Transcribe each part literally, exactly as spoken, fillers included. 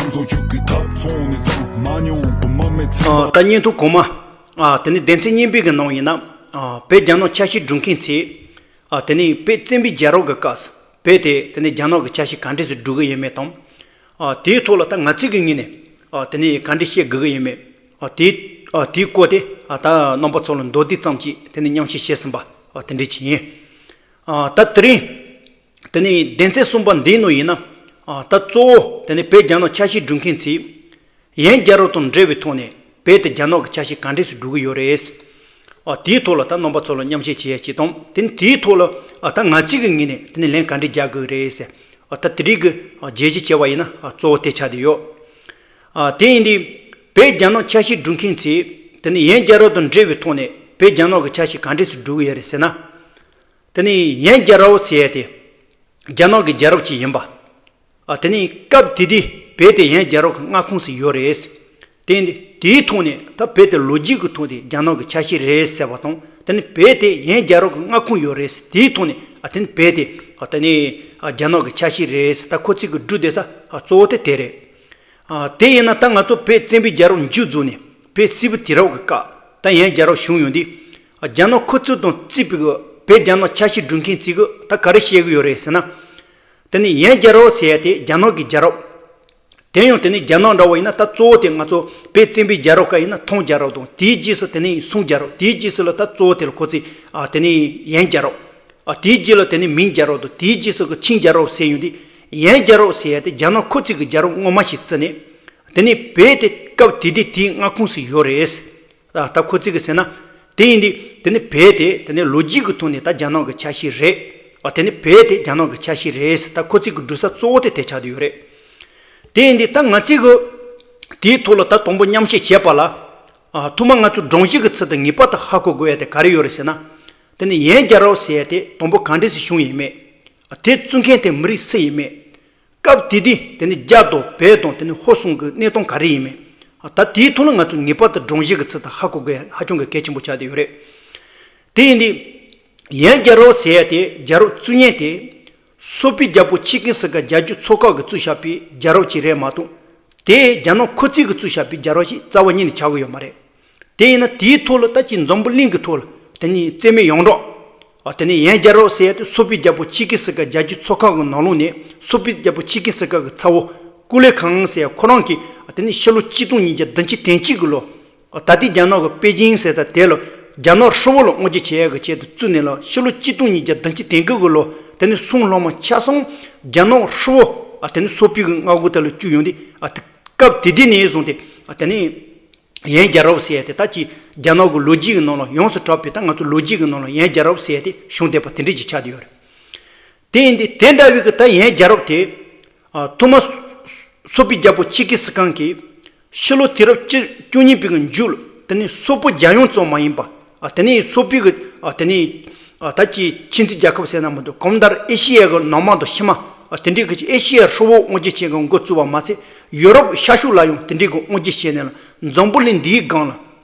ཚོ་ཆུ་ཁུ་ཐག་ཚོང་ནས་ཚང་མ་ཉོ་བུ་མ་མེད་ཚང་མ། ད་བརྙན་ཐུང་གོང་མ། ཨ་དེ་ནི་སྡེ་ཚན་གཉིས་པའི་གི་ནང་ཡིན་ན། ཨ་བོད་རྒྱ་ནག་ཆ་ཤས་སྒྲུབ་མཁན་ཚོས། ཨ་དེ་ནི་བོད་བཙན་པོའི་རྒྱལ་རབས་ཀྱི་སྐབས་སུ་བོད་དེ་དེ་ནི་རྒྱ་ནག་གི་ཆ་ཤས་ག་འདྲས་སུ་སྒྲུབ་གི་ཡོད་མེད་དང་། ཨ་དེའི་ཐོག་ལ་ད་ང་ཚོའི་གི་ངོས་ནས། ཨ་དེ་ནི་ག་འདྲས་བཤད་དགོས་གི་ཡོད་མེད། ཨ་དེ། ཨ་དེའི་སྐོར་དེ། ཨ་ད་རྣམ་པ་ཚོ་ལ་མདོར་བསྡུས་ཙམ་ཅིག་དེ་ནི་མཉམ་བཤད་བྱས་ཟིན་པ། ཨ་དེ་འདྲས་ཅིག་ཡིན། ཨ་ད་དེ་རིང་། དེ་ནས་སྡེ་ཚན་གསུམ་པ་འདིའི་ནང་ཡིན་ན། ཨ་ད་གཙོ་བོ་དེ་ནས་བོད་རྒྱ་ནག་ཆ་ཤས་སྒྲུབ་མཁན་ཚོས། ཡང་རྒྱལ་རབས་དང་འབྲེལ་བའི་ཐོག་ནས་བོད་དེ་རྒྱ་ནག་གི་ཆ་ཤས་ག་འདྲས་སུ་སྒྲུབ་ཀྱི་ཡོད་རེད། ཨ་དེའི་ཐོག་ལ་ད་རྣམ་པ་ཚོ་ལ་མཉམ་བཤད་བྱེད་ཡ་ཅིག་དང་། དེ་ནས་དེའི་ཐོག་ལ་ཨ་ད་ང་ཚོའི་གི་ངོས་ནས་དེ་ནས་ལན་ག་འདྲས་རྒྱག་དགོས་རེད་ཟེར། ཨ་ད་དེ་རིགས་ཀྱི་ཨ་བརྗོད་གཞི་བྱས་པ་ཡིན་ན། ཨ་གཙོ་བོ་དེ་ཆགས་བསྡད་ཡོད། ཨ་དེ་ཡིན་དུས་བོད་རྒྱ་ནག་ཆ་ཤས་སྒྲུབ་མཁན་ཚོས་དེ་ནས་ཡང་རྒྱལ་རབས་དང་འབྲེལ་བའི་ཐོག་ནས་བོད་རྒྱ་ནག་གི་ཆ་ཤས་ག་འདྲས་སུ་སྒྲུབ་ཀྱི་ཡོད་རེད་ཟེར་ན། དེ་ནས་ཡང་རྒྱལ་རབས་ཟེར་ཡ་དེ། རྒྱ་ནག་གི་རྒྱལ་རབས་ཅིག་ཡིན་པ། ཨ་དེ་ནས་སྐབས་དེ་དུས་བོད་དེ་ཡང་རྒྱལ་རབས་ཀྱི་མངའ་ཁོངས་སུ་ཡོད་རེད། དེ་ནས་དེའི་ཐོག་ནས་ད་བོད་དེ་ལོ་རྒྱུས་ཀྱི་ཐོག་ནས་རྒྱ་ནག་གི་ཆ་ཤས་རེད་ཟེར་བ་དང་། དེ་ནས་བོད་དེ་ཡང་རྒྱལ་རབས་ཀྱི་མངའ་ཁོངས་ཡོད་རེད། དེའི་ཐོག་ནས་ཨ་དེ་ནས་བོད་དེ་ཨ་དེ་ནས་ཨ་རྒྱ་ནག་གི་ཆ་ཤས་རེད་ཟེར། ད་ཁོ་ཚོས་གི་སྒྲུབ་བསྡད་ས་ཨ་གཙོ་བོ་དེ་དེ་རེད། ཨ་དེ་ཡིན་ན་ད་ང་ཚོ་བོད་བཙན་པོའི་རྒྱལ་རབས་མཇུག་རྫོགས་ནས་བོད་སིལ་བུ་དུས་རབས་ཀྱི་སྐབས། ད་ཡང་རྒྱལ་རབས་བྱུང་ཡོང་དུས། རྒྱ་ནག་ཁོ་ཚོ་དང་རྩིས་པའི་གི་བོད་རྒྱ་ནག་ཆ་ཤས་སྒྲུབ་མཁན་ཚོས་གི་ད་ག་རེ་བཤད་གི་ཡོད་རེད་ཟེར་ན། དེ་ནི་ཡང་རྒྱལ་རབས་ཟེར་ཡ་དེ་རྒྱ་ནག་གི་རྒྱལ་རབས། དེ་ཡང་དེ་ནི་རྒྱ་ནག་འདྲ་བོ་ཡིན་ན་ད་གཙོ་བོ་དེ་ང་ཚོ་བོད་བཙན་པོའི་རྒྱལ་རབས་སྐབས་ཡིན་ན་ཐང་རྒྱལ་རབས་དང་། དེའི་རྗེས་སུ་དེ་ནི་སུང་རྒྱལ་རབས། དེའི་རྗེས་སུ་ལ་ད་གཙོ་བོ་དེ་ལ་ཁོ་ཚོས་ཨ་དེ་ནི་ཡང་རྒྱལ་རབས། ཨ་དེའི་རྗེས་ལ་དེ་ནི་མིང་རྒྱལ་རབས་དང་། དེའི་རྗེས་སུ་གི་ཆིང་རྒྱལ་རབས་ཟེར་ཡོང་དུས། ཡང་རྒྱལ་རབས་ཟེར་ཡ་དེ་རྒྱ་ནག་ཁོ་ཚོས་གི་རྒྱལ་རབས་སྔོན་མ་ཞིག་བརྩིས་ནས། དེ་ནི་བོད་དེ་སྐབས་དེ་དུས་དེའི་མངའ་ཁོངས་སུ་ཡོད་རེད། ཨ་ད་ཁོ་ཚོས་གི་ཟེར་ན། དེ་ཡིན་དུས་དེ་ནི་བོད་དེ་དེ་ནི་ལོ་རྒྱུས་ཀྱི་ཐོག་ནས་ད་རྒྱ་ནག་གི་ཆ་ཤས་རེད། ཨ་དེ་ནི་བོད་དེ་རྒྱ་ནག་གི་ཆ་ཤས་རེད་ཟེར། ད་ཁོ་ཚོས་གི་སྒྲུབ་ས་གཙོ་བོ་དེ་དེ་ཆགས་བསྡད་ཡོད་རེད། དེ་ཡིན་དུས་ད་ང་ཚོས་གི་དེའི་ཐོག་ལ་ད་དང་པོ་མཉམ་བཤད་བྱས་པ་ལ། ཨ་ཐོག་མར་ང་ཚོ་སྒྲོམ་གཞི་གི་ཚུལ་དུ་ངེས་པར་དུ་ཧ་གོ་དགོས་ཡ་དེ་ག་རེ་ཡོད་རེད་ཟེར་ན། དེ་ནི་ཡང་རྒྱལ་རབས་ཟེར་ཡ་དེ་དང་པོ་གང་འདྲས་སུ་བྱུང་ཡིན་མེད། ཨ་དེ་བཙུགས་མཁན་དེ་མི་རིགས་སུ་ཡིན་མེད། སྐབས་དེ་དུས་དེ་ནི་རྒྱ་དང་བོད་དང་དེ་ནི་ཧོར་གསུམ་གྱི་གནས་སྟངས་ག་རེ་ཡིན་མིན། ད་དེའི་ཐོག་ལ་ང་ཚོ་ངེས་པར་དུ་སྒྲོམ་གཞི་གི་ཚུལ་དུ་ཧ་གོ་དགོས་ཧ་ཅང་གི་གལ་ཆེན་པོ་ཆགས་བསྡད་ཡོད་རེད། དེ་ཡིན་དུས། ཡང་རྒྱལ་རབས་ཟེར་ཡ་དེ་རྒྱལ་རབས་བཙུགས་མཁན་དེ། སོག་པོའི་རྒྱལ་པོ་ཆིང་གི་སི་ཀ་རྒྱལ་རྒྱུད་ཚོ་ཁག་གིས་བཙུགས་བཞག་པའི་རྒྱལ་རབས་ཅིག་རེད་མ་གཏོགས། དེ་རྒྱ་ནག་ཁོ་ཚོས་གིས་བཙུགས་བཞག་པའི་རྒྱལ་རབས་ཅིག་རྩ་བ་ཉིད་ནས་ཆགས་ཀྱི་ཡོད་མ་རེད། དེ་ཡིན་ན་དེའི་ཐོག་ལ་ད་ཅིག་འཛམ་བུ་གླིང་གི་ཐོག་ལ་དེ་ནི་རྩེད་མོའི་ཡོངས་གྲགས། ཨ་དེ་ནི་ཡང་རྒྱལ་རབས་ཟེར་ཡ་དེ་སོག་པོའི་རྒྱལ་པོ་ཆིང་གི་སི་ཀ་རྒྱལ་རྒྱུད་ཚོ་ཁག་གི་ནང་ལོགས་ནས། སོག་པོའི་རྒྱལ་པོ་ཆིང་གི་སི་ཀ་གི་ཚ་བོ་ཀུ་ལེ་ཁང་ཟེར་ཡ་ཁོ་རང་གིས་ཨ་དེ་ནི་ཕྱི་ལོ་ཆིག་སྟོང་ཉིས་བརྒྱ་བདུན་ཅུ་དོན་གཅིག་གི་ལོ། ཨ་ད་ལྟའི་རྒྱ་ནག་གི་པེ་ཅིང་ཟེར་ད་དེ་ལ་རྒྱ་ནག་ཧྲིལ་བོ་ལ་དབང་སྒྱུར་བྱེད་ཡ་གི་ཆེད་དུ་བཙུགས་ནས་ལ། ཕྱི་ལོ་ཆིག་སྟོང་ཉིས་བརྒྱ་བདུན་ཅུ་དོན་དགུ་གི་ལོ། དེ་ནི་སུང་ལྷ་མོ་ཆ་ཚང་རྒྱ་ནག་ཧྲིལ་བོ་ཨ་དེ་ནི་སོག་པོའི་གི་མངའ་ཁོངས་དེ་ལ་བཅུག་ཡོང་དུས། ཨ་དེ་སྐབས་དེ་དུས་ནས་བཟུང་སྟེ་ཨ་དེ་ནི། ཡང་རྒྱལ་རབས་ཟེར་ཡ་དེ་ད་ཅིག་རྒྱ་ནག་གི་ལོ་རྒྱུས་ཀྱི་ནང་ལ་ཡོངས་སུ་གྲགས་པའི། ད་ང་ཚོ་ལོ་རྒྱུས་ཀྱི་ནང་ལ་ཡང་རྒྱལ་རབས་ཟེར་ཡ་དེ་བྱུང་བསྡད་པ་དེ་འདྲ་ཅིག་ཆགས་བསྡད་ཡོད་རེད། དེ་ཡིན་དུས་དེ་འདྲ་བའི་གི་ད་ཡང་རྒྱལ་རབས་དེ། ཨ་ཐོག་མར་སོག་པོའི་རྒྱལ་པོ་ཆིང་གི་སི་ཀ་གིས་ཕྱི་ལོ་དུས་རབས་བཅུ་བཅུ་གཉིས་པའི་གི་མཇུག་ལ་དེ་ནི་སོག་པོ་རྒྱལ་ཡོངས་ཙམ་མ་ཡིན་པ། ཨ་དེ་ནི་སོག་པོའི་གི་ཨ་དེ་ནི་ཨ་ད་ཅིག་ཆུང་བཙན་རྒྱལ་ཁབ་ཟེར་ན་མི་འདུག་གང་ལྟར་ཨེ་ཤི་ཡ་གི་ནང་མ་དང་ཕྱི་མ། ཨ་དེ་འདྲའི་གི་ཨེ་ཤི་ཡ་ཧྲིལ་བོ་དབང་སྒྱུར་བྱེད་མཁན་འགོ་བཙུགས་པ་མ་ཚད། ཡོ་རོབ་ཤར་ཕྱོགས་ལ་ཡང་དེ་འདྲའི་གི་དབང་སྒྱུར་བྱས་ནས་ལ། འཛམ་བུ་གླིང་འདིའི་སྒང་ལ།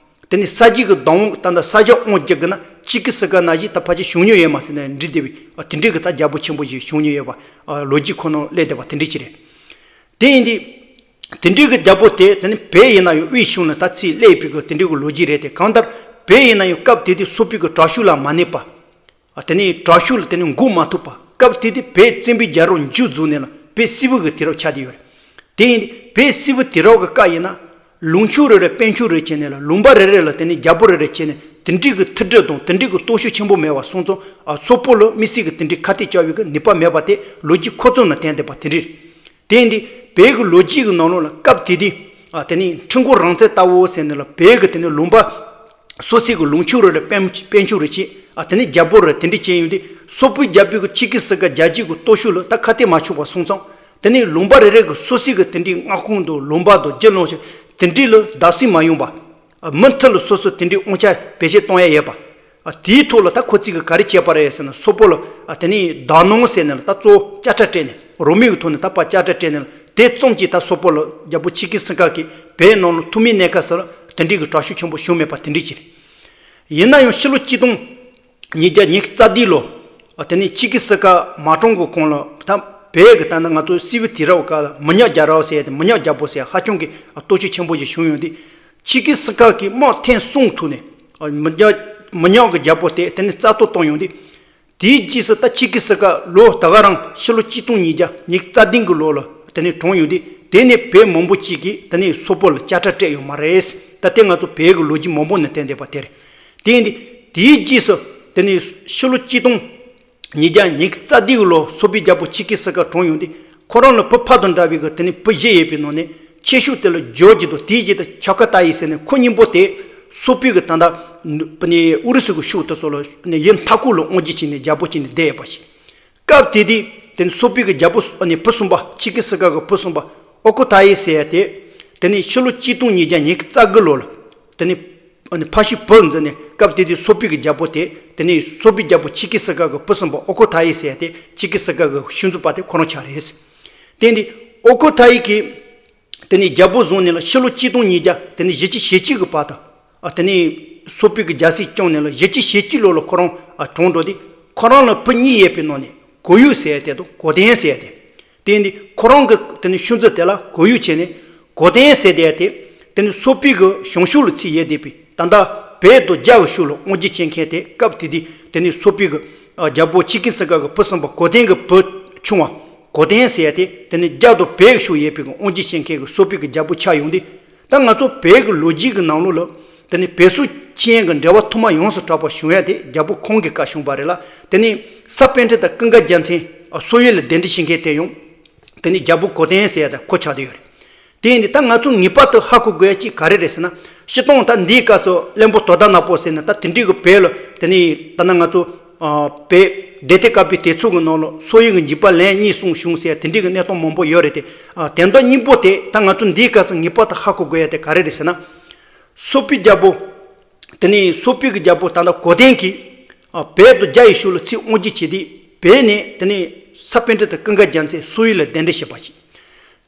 དེ་ནི་ས་གཞི་གི་བདག་དབང་ད་ལྟ་ས་སྐྱ་དབང་སྒྱུར་གི་ན་ཆིང་གི་སི་ཀ་ནང་བཞིན་ད་ཕལ་ཆེར་བྱུང་མྱོང་ཡོད་མ་ཟེར་ནས་འདྲི་བསྡད་པའི། ཨ་དེ་འདྲའི་གི་ད་རྒྱལ་པོ་ཆེན་པོ་ཞིག་བྱུང་མྱོང་ཡོད་པ། ཨ་ལོ་རྒྱུས་ཁོ་ན་སླེབས་བསྡད་པ་དེ་འདྲའི་ཅིག་རེད། དེ་ཡིན་དུས། དེ་འདྲའི་གི་རྒྱལ་པོ་དེ་དེ་ནི་བོད་ཡིན་ན་ཡང་དབུས་གཞུང་ལ་ད་རྩིས་སླེབས་པའི་གི་དེ་འདྲའི་གི་ལོ་རྒྱུས་རེད་དེ། གང་ལྟར་བོད་ཡིན་ན་ཡང་སྐབས་དེ་དུས་སོག་པོའི་གི་དྲག་ཤུགས་ལ་མ་གནས་པ། ཨ་དེ་ནི་དྲག་ཤུགས་ལ་དེ་ནི་འགོག་མ་ཐུབ་པ། སྐབས་དེ་དུས་བོད་བཙན་པོའི་རྒྱལ་རབས་མཇུག་རྫོགས་ནས་ལ་བོད་སིལ་བུ་གི་དུས་རབས་ཆགས་བསྡད་ཡོད་རེད། དེ་ཡིན་དུས་བོད་སིལ་བུ་དུས་རབས་ཀྱི་སྐབས་ཡིན་ན། ལུང་ཕྱོགས་རེ་རེ་དཔོན་ཕྱོགས་རེ་བྱས་ནས་ལ། ལུང་པ་རེ་རེ་ལ་དེ་ནི་རྒྱལ་པོ་རེ་རེ་བྱས་ནས་དེ་འདྲའི་གི་མཐུན་སྒྲིལ་དང་དེ་འདྲའི་གི་སྟོབས་ཤུགས་ཆེན་པོ་མེད་པ་སོང་ཙང་། ཨ་སོག་པོ་ལ་དམིགས་བསལ་གི་དེ་འདྲའི་ཁ་གཏད་གཅོག་པའི་གི་ནུས་པ་མེད་པ་དེ་ལོ་རྒྱུས་ཁོ་ཚོ་ནང་བསྟན་བསྡད་པ་དེ་འདྲ་རེད། དེ་ཡིན་དུས་བོད་ཀྱི་ལོ་རྒྱུས་ཀྱི་ནང་ལོགས་ལ་སྐབས་དེ་དུས། ཨ་དེ་ནི་ཁྲི་འགོ་རང་བཙན་ལྟ་བུ་ཟེར་ནས་ལ་བོད་ཀྱི་དེ་ནི་ལུང་པ། སོ་སོའི་གི་ལུང་ཕྱོགས་རེ་ལ་དཔོན་དཔོན་ཕྱོགས་རེ་བྱས། ཨ་དེ་ནི་རྒྱལ་པོ་རེ་དེ་འདྲ་བྱས་ཡོང་དུས་སོག་པོའི་རྒྱལ་པོའི་གི་ཆིང་གི་སི་ཀ་རྒྱལ་རྒྱུད་ཀྱི་སྟོབས་ཤུགས་ལ་ད་ཁ་གཏད་མ་ཆོག་པ་སོང་ཙང་། དེ་ནི་ལུང་པ་རེ་རེ་གི་སོ་སོའི་གི་དེ་འདྲའི་མངའ་ཁོངས་དང་ལུང་པ་དང་རྒྱུ་ནོར་ཆེ་དེ་འདྲའི་ལ་བདག་སྲིད་མ་ཡོང་པ། ཨ་མུ་མཐུད་ལ་སོ་སོ་དེ་འདྲའི་དབང་ཆ་བེད་སྤྱོད་གཏོང་ཡ་ཡོད་པ། ཨ་དེའི་ཐོག་ལ་ད་ཁོ་ཚོས་གི་ག་རེ་བྱས་པ་རེད་ཟེར་ན། སོག་པོ་ལ་ཨ་དེ་ནི་བདག་གནོན་ཟེར་ནས་ལ་ད་གཙོ་བོ་དཔྱ་ཁྲལ་སྤྲད་ནས། རོགས་མི་གི་ཐོག་ནས་ད་ཕར་དཔྱ་ཁྲལ་སྤྲད་ནས་ལ། དེ་ཙམ་གྱིས་ད་སོག་པོ་ལ་རྒྱལ་པོ་ཆིང་གི་སི་ཀ་གིས་བོད་ནང་ལ་ཐོག་མའི་གནས་སྐབས་སུ་ལ་དེ་འདྲའི་གི་དྲག་ཤུགས་ཆེན་པོ་བྱུང་མེད་པ་དེ་འདྲའི་ཅིག་རེད། ཡིན་ན་ཡང་ཕྱི་ལོ་ཆིག་སྟོང་ཉིས་བརྒྱ་ཉི་ཤུ་རྩ་བདུན་ལོ། ཨ་དེ་ནི་ཆིང་གི་སི་ཀ་མ་གྲོངས་གི་གོང་ལ་ད་ བོད་ཀྱི་ད་ནི་ང་ཚོ་སིལ་བུ་དུས་རབས་ཀྱི་སྐབས་ལ་མི་ཉག་རྒྱལ་རབས་ཟེར་ཡ་དེ། མི་ཉག་རྒྱལ་པོ་ཟེར་ཡ་ཧ་ཅང་གི་སྟོབས་ཤུགས་ཆེན་པོ་ཞིག་བྱུང་ཡོང་དུས། ཆིང་གི་སི་ཁ་གིས་དམག་ཐེངས་གསུམ་ཐུག་ནས། མི་ཉག་མི་ཉག་གི་རྒྱལ་པོ་དེ་དེ་ནས་རྩ་གཏོར་བཏང་ཡོང་དུས། དེའི་རྗེས་སུ་ད་ཆིང་གི་སི་ཁ་ལོ་ད་ག་རང་ཕྱི་ལོ་ཆིག་སྟོང་ཉིས་བརྒྱ་ཉི་ཤུ་རྩ་བདུན་གི་ལོ་ལ་དེ་ནས་གྲོངས་ཡོང་དུས། དེ་ནས་བོད་མང་པོ་ཅིག་གིས་དེ་ནས་སོག་པོ་ལ་དཔྱ་ཁྲལ་སྤྲད་ཡོད་མ་རེད། ད་དེ་ང་ཚོ་བོད་ཀྱི་ལོ་རྒྱུས་མང་པོ་ནས་བསྟན་བསྡད་པ་དེ་རེད། དེ་ཡིན་དུས་དེའི་རྗེས་སུ་དེ་ནས་ཕྱི་ལོ་ཆིག་སྟོང་ཉིས་བརྒྱ་ཉི་ཤུ་རྩ་བདུན་གི་ལོ་སོག་པོའི་རྒྱལ་པོ་ཆིང་གི་སི་ཁ་གྲོངས་ཡོང་དུས། ཁོ་རང་ལ་བུ་ཕ་དང་འདྲ་བའི་གི་དེ་ནས་བུ་བཞི་ཡོད་པའི་ནང་ནས་ཆེ་ཤོས་དེ་ལ་ཇོར་ཇི་དང་། དེའི་རྗེས་དུ་ཆ་ཁ་ཏ་ཡི་ཟེར་ནས། ཁོ་གཉིས་པོ་དེ་སོག་པོའི་གི་ད་ལྟ་ནི་ཨུ་རུ་སུ་གི་ཕྱོགས་དེ་ཚོ་ལ་ནི་ཡུལ་མཐའ་འཁོབ་ལ་དབང་སྒྱུར་བྱས་ནས་རྒྱལ་པོ་བྱས་ནས་བསྡད་ཡོད་པ་ཞིག་སྐབས་དེ་དུས་དེ་ནི་སོག་པོའི་གི་རྒྱལ་པོ་ནི་བུ་གསུམ་པ། ཆིང་གི་སི་ཁ་གི་བུ་གསུམ་པ་ཨོ་ཁོ་ཐ་ཡི་ཟེར་ཡ་དེ། དེ་ནི་ཕྱི་ལོ་ཆིག་སྟོང་ཉིས་བརྒྱ་ཉི་ཤུ་རྩ་དགུ་ལོ་ལ་དེ་ནི་ཨ་ནི་ཕ་ཤུལ་བུ་འཛིན་ནས། སྐབས་དེ་དུས་སོག་པོའི་གི་རྒྱལ་པོ་དེ། དེ་ནི་སོག་པོའི་རྒྱལ་པོ་ཆིང་གི་སི་ཁ་གི་བུ་གསུམ་པ་ཨོ་ཁོ་ཐ་ཡི་ཟེར་ཡ་དེ། ཆིང་གི་སི་ཁ་གི་ཤུལ་འཛིན་པ་དེ་ཁོ་རང་ཆགས་རེད། དེ་ནི་ཨོ་ཁོ་ཐ་ཡི་གིས་དེ་ནི་རྒྱལ་པོ་བཟུང་ནས་ལ་ཕྱི་ལོ་ཆིག་སྟོང་ཉིས་བརྒྱ་དེ་ནི་བཞི་བཅུ་ཞེ་གཅིག་གི་བར་དུ། ཨ་དེ་ནི་སོག་པོའི་གི་རྒྱལ་སྲིད་སྐྱོང་ནས་ལ་བཞི་བཅུ་ཞེ་གཅིག་ལོ་ལ་ཁོ་རང་ཨ་གྲོངས་འགྲོ་དུས། ཁོ་རང་ལ་བུ་གཉིས་ཡོད་པའི་ནང་ནས་གོ་ཡུ་ཟེར་ཡ་དེ་དང་གོ་ཏན་ཟེར་ཡ་དེ། དེ་ནི་ཁོ་རང་གི་དེ་ནི་ཤུལ་འཛིན་དེ་ལ་གོ་ཡུ་བྱས་ནས། གོ་ཏན་ཟེར་དེ་ཡ་དེ། དེ་ནི་སོག་པོའི་གི་གཞུང་ཕྱོགས་ལ་ཚུད་ཡོད་བསྡད་པའི། ད་ལྟ་བོད་དང་རྒྱ་གི་ཕྱོགས་ལ་དབང་སྒྱུར་བྱེད་མཁན་དེ། སྐབས་དེ་དུས་དེ་ནི་སོག་པོའི་གི་ཨ་རྒྱལ་པོ་ཆིང་གི་སི་ཁ་གི་བུ་གསུམ་པ་གོ་ཏན་གི་བུ་ཆུང་བ་གོ་ཏན་ཟེར་ཡ་དེ། དེ་ནི་རྒྱ་དང་བོད་ཀྱི་ཕྱོགས་ཡོད་པའི་གི་དབང་སྒྱུར་བྱེད་མཁན་གི་སོག་པོའི་གི་རྒྱལ་པོ་ཆགས་ཡོང་དུས། ད་ང་ཚོ་བོད་ཀྱི་ལོ་རྒྱུས་ཀྱི་ནང་ལོགས་ལ་དེ་ནི་བོད་སོག་ཕྱི་ཡན་གྱི་འབྲེལ་བ་ཐོག་མ་ཡོངས་སུ་གྲགས་པ་བྱུང་ཡ་དེ་རྒྱལ་པོ་ཁོང་གི་སྐབས་བྱུང་བ་རེད་ལ། དེ་ནི་སར་པཎྜི་ཏ་ཀུན་དགའ་རྒྱལ་མཚན་སོག་ཡུལ་ལ་གདན་འདྲེན་བྱེད་མཁན་དེ་ཡང་དེ་ནི་རྒྱལ་པོ་གོ་ཏན་ཟེར་ཡ་དེ་ཁོ་ཆགས་བསྡད་ཡོད་རེད། དེ་ཡིན་དུས་ད་ང་ཚོ་ངེས་པར་དུ་ཧ་གོ་དགོས་ཡ་གཅིག་ག་རེ་རེད་ཟེར་ན། སྤྱིར་བཏང་ད་འདིའི་སྐབས་སུ་བློན་པོ་དོ་བདག་ནག་པོ་ཟེར་ནས། ད་དེ་འདྲའི་གི་བོད་ལ་དེ་ནི་ད་ནི་ང་ཚོ་ཨ་བོད་སྡེ་དེ་བཀག་པའི་དུས་ཚོད་ཀྱི་ནང་ལ་སོག་ཡུལ་གྱི་འཇིགས་པ་ལན་གཉིས་གསུམ་བྱུང་ཟེར་ཡ་དེ་འདྲའི་གི་གནས་སྟངས་མང་པོ་ཡོད་རེད་དེ། ཨ་དོན་དག་སྙིང་པོ་དེ་ད་ང་ཚོ་འདིའི་སྐབས་སུ་ངེས་པར་དུ་ཧ་གོ་དགོས་ཡ་དེ་ག་རེ་རེད་ཟེར་ན། སོག་པོའི་རྒྱལ་པོ། དེ་ནས་སོག་པོའི་གི་རྒྱལ་པོ་ད་ལྟ་གོ་ཏན་གྱིས་ཨ་བོད་དང་རྒྱ་ཡི་ཕྱོགས་ལ་ཚུར་དབང་སྒྱུར་བྱས་དུས། བོད་ནས་དེ་ནས་སར་པཎྜི་ཏ་ཀུན་དགའ་རྒྱལ་མཚན་སོག་ཡུལ་ལ་གདན་འདྲེན་བྱས་པ་ཞིག་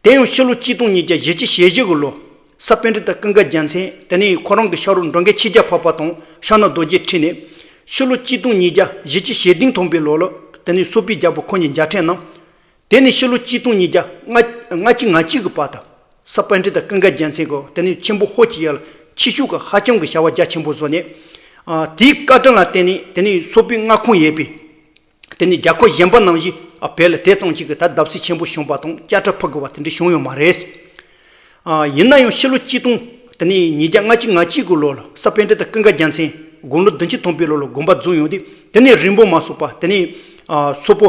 དེ་ཡང་ཕྱི་ལོ་ཆིག་སྟོང་ཉིས་བརྒྱ་བཞི་བཅུ་ཞེ་བཞི་གི་ལོ། སར་པཎྜི་ཏ་ཀུན་དགའ་རྒྱལ་མཚན་དེ་ནས་ཁོ་རང་གི་ཕྱག་རོགས་འགྲོ་མགོན་ཆོས་རྒྱལ་འཕགས་པ་དང་ཕྱག་ན་རྡོ་རྗེ་ཁྲིད་ནས། ཕྱི་ལོ་ཆིག་སྟོང་ཉིས་བརྒྱ་བཞི་བཅུ་ཞེ་བདུན་ཐམ་པའི་ལོ་ལ་དེ་ནས་སོག་པོའི་རྒྱལ་པོ་ཁོ་གཉིས་མཇལ་འཕྲད་གནང་། དེ་ནས་ཕྱི་ལོ་ཆིག་སྟོང་ཉིས་བརྒྱ་ལྔ་བཅུ་ང་གཅིག་གི་བར་དུ། སར་པཎྜི་ཏ་ཀུན་དགའ་རྒྱལ་མཚན་གྱིས་དེ་ནས་ཆེན་པོ་ཧོར་གྱི་ཡུལ་ལ་ཕྱི་ཕྱོགས་ཀྱི་ཧ་ཅང་གི་བྱ་བ་རྒྱ་ཆེན་པོ་བཟོས་ནས། ཨ་དེའི་བཀའ་དྲིན་ལ་བརྟེན་ནས་དེ་ནས་སོག་པོའི་མངའ་ཁོངས་ཡོད་པའི་དེ་ནས་རྒྱལ་ཁབ་གཞན་པ་ནང་བཞིན་ཨ་བོད་ལ་དེ་ཙམ་ཅིག་གི་ད་བརྡབ་གསིག་ཆེན་པོ་བྱུང་བ་དང་། དཔྱ་ཁྲལ་ཕུལ་དགོས་པ་དེ་འདྲ་བྱུང་ཡོད་མ་རེད། ཨ་ཡིན་ན་ཡང་ཕྱི་ལོ་ཆིག་སྟོང་དེ་ནས་ཉིས་བརྒྱ་ལྔ་བཅུ་ང་གཅིག་གི་ལོ་ལ་སར་པཎྜི་ཏ་ཀུན་དགའ་རྒྱལ་མཚན་དགུང་ལོ་བདུན་ཅུ་ཐམ་པའི་ལོ་ལ་དགོངས་པ་རྫོགས་ཡོང་དུས། དེ་ནས་རིང་པོ་མ་སོང་བར་དེ་ནས་ཨ་སོག་པོ་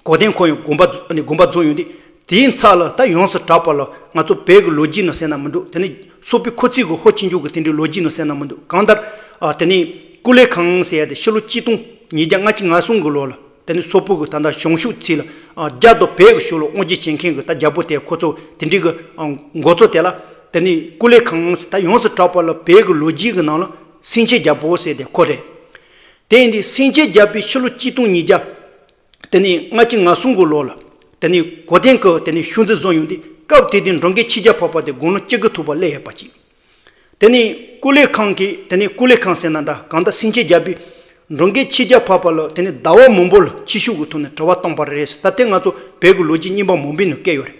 གོ་ཏན་ཁོ་ཡང་དགོངས་པ་རྫོགས་ནས་དགོངས་པ་རྫོགས་ཡོང་དུས། དེའི་མཚམས་ལ་ད་ཡོངས་སུ་གྲགས་པ་ལ་ང་ཚོ་བོད་ཀྱི་ལོ་རྒྱུས་ནང་ཟེར་ན་མི་འདུག་དེ་ནས་སོག་པོའི་ཁོ་ཚོའི་གི་ཧོར་ཆུང་ཆུང་གི་དེ་འདྲའི་ལོ་རྒྱུས་ནང་ཟེར་ན་མི་འདུག་གང་ལྟར་ཨ་དེ་ནས་ཀུ་ལེ་ཁང་ཟེར་ཡ་དེ་ཕྱི་ལོ་ཆིག་སྟོང་ཉིས་བརྒྱ་ལྔ་བཅུ་ང་གསུམ་གི་ལོ་ལ་དེ་ནས་སོག་པོ་གི་ད་ལྟ་གཞུང་ཕྱོགས་ཚུར་ལ་ཨ་རྒྱ་དང་བོད་ཀྱི་ཕྱོགས་ལ་དབང་སྒྱུར་བྱེད་མཁན་གྱི་ད་རྒྱལ་པོ་དེ་ཁོ་ཚོ་དེ་འདྲའི་གི་ཨ་འགོ་གཙོ་དེ་ལ་དེ་ནས་ཀུ་ལེ་ཁང་ཟེར། ད་ཡོངས་སུ་གྲགས་པ་ལ་བོད་ཀྱི་ལོ་རྒྱུས་ཀྱི་ནང་ལ་སེང་ཆེན་རྒྱལ་པོ་ཟེར་དེ་ཁོ་རེད། དེ་ཡིན་དུས་སེང་ཆེན་རྒྱལ་པོས་ཕྱི་ལོ་ཆིག་སྟོང་ཉིས་བརྒྱ་དེ་ནས་ལྔ་བཅུ་ང་གསུམ་གི་ལོ་ལ་དེ་ནས་གོ་ཏན་གྱི་དེ་ནས་ཤུལ་འཛིན་བཟུང་ཡོང་དུས། སྐབས་དེ་དུས་འགྲོ་མགོན་ཆོས་རྒྱལ་འཕགས་པ་དེ་དགུང་ལོ་བཅུ་དགུ་ཐུབ་པ་སླེབས་ཡོད་པ་ཅིག་དེ་ནས་ཀུ་ལེ་ཁང་གིས། དེ་ནས་ཀུ་ལེ་ཁང་ཟེར་ན་འདྲ། གང་ལྟར་སེང་ཆེན་རྒྱལ་པོས་འགྲོ་མགོན་ཆོས་རྒྱལ་འཕགས་པ་ལ་དེ་ནས་ཟླ་བ་མང་པོ་ལ་ཕྱི་ཤོག་གི་ཐོག་ནས་དྲི་བ་བཏང་བ་རེད། ད་དེ་ང་ཚོ་བོད་ཀྱི་ལོ་རྒྱུས་རྙིང་པ་མང་པོའི་ནང་བཀོད་ཡོད་རེད།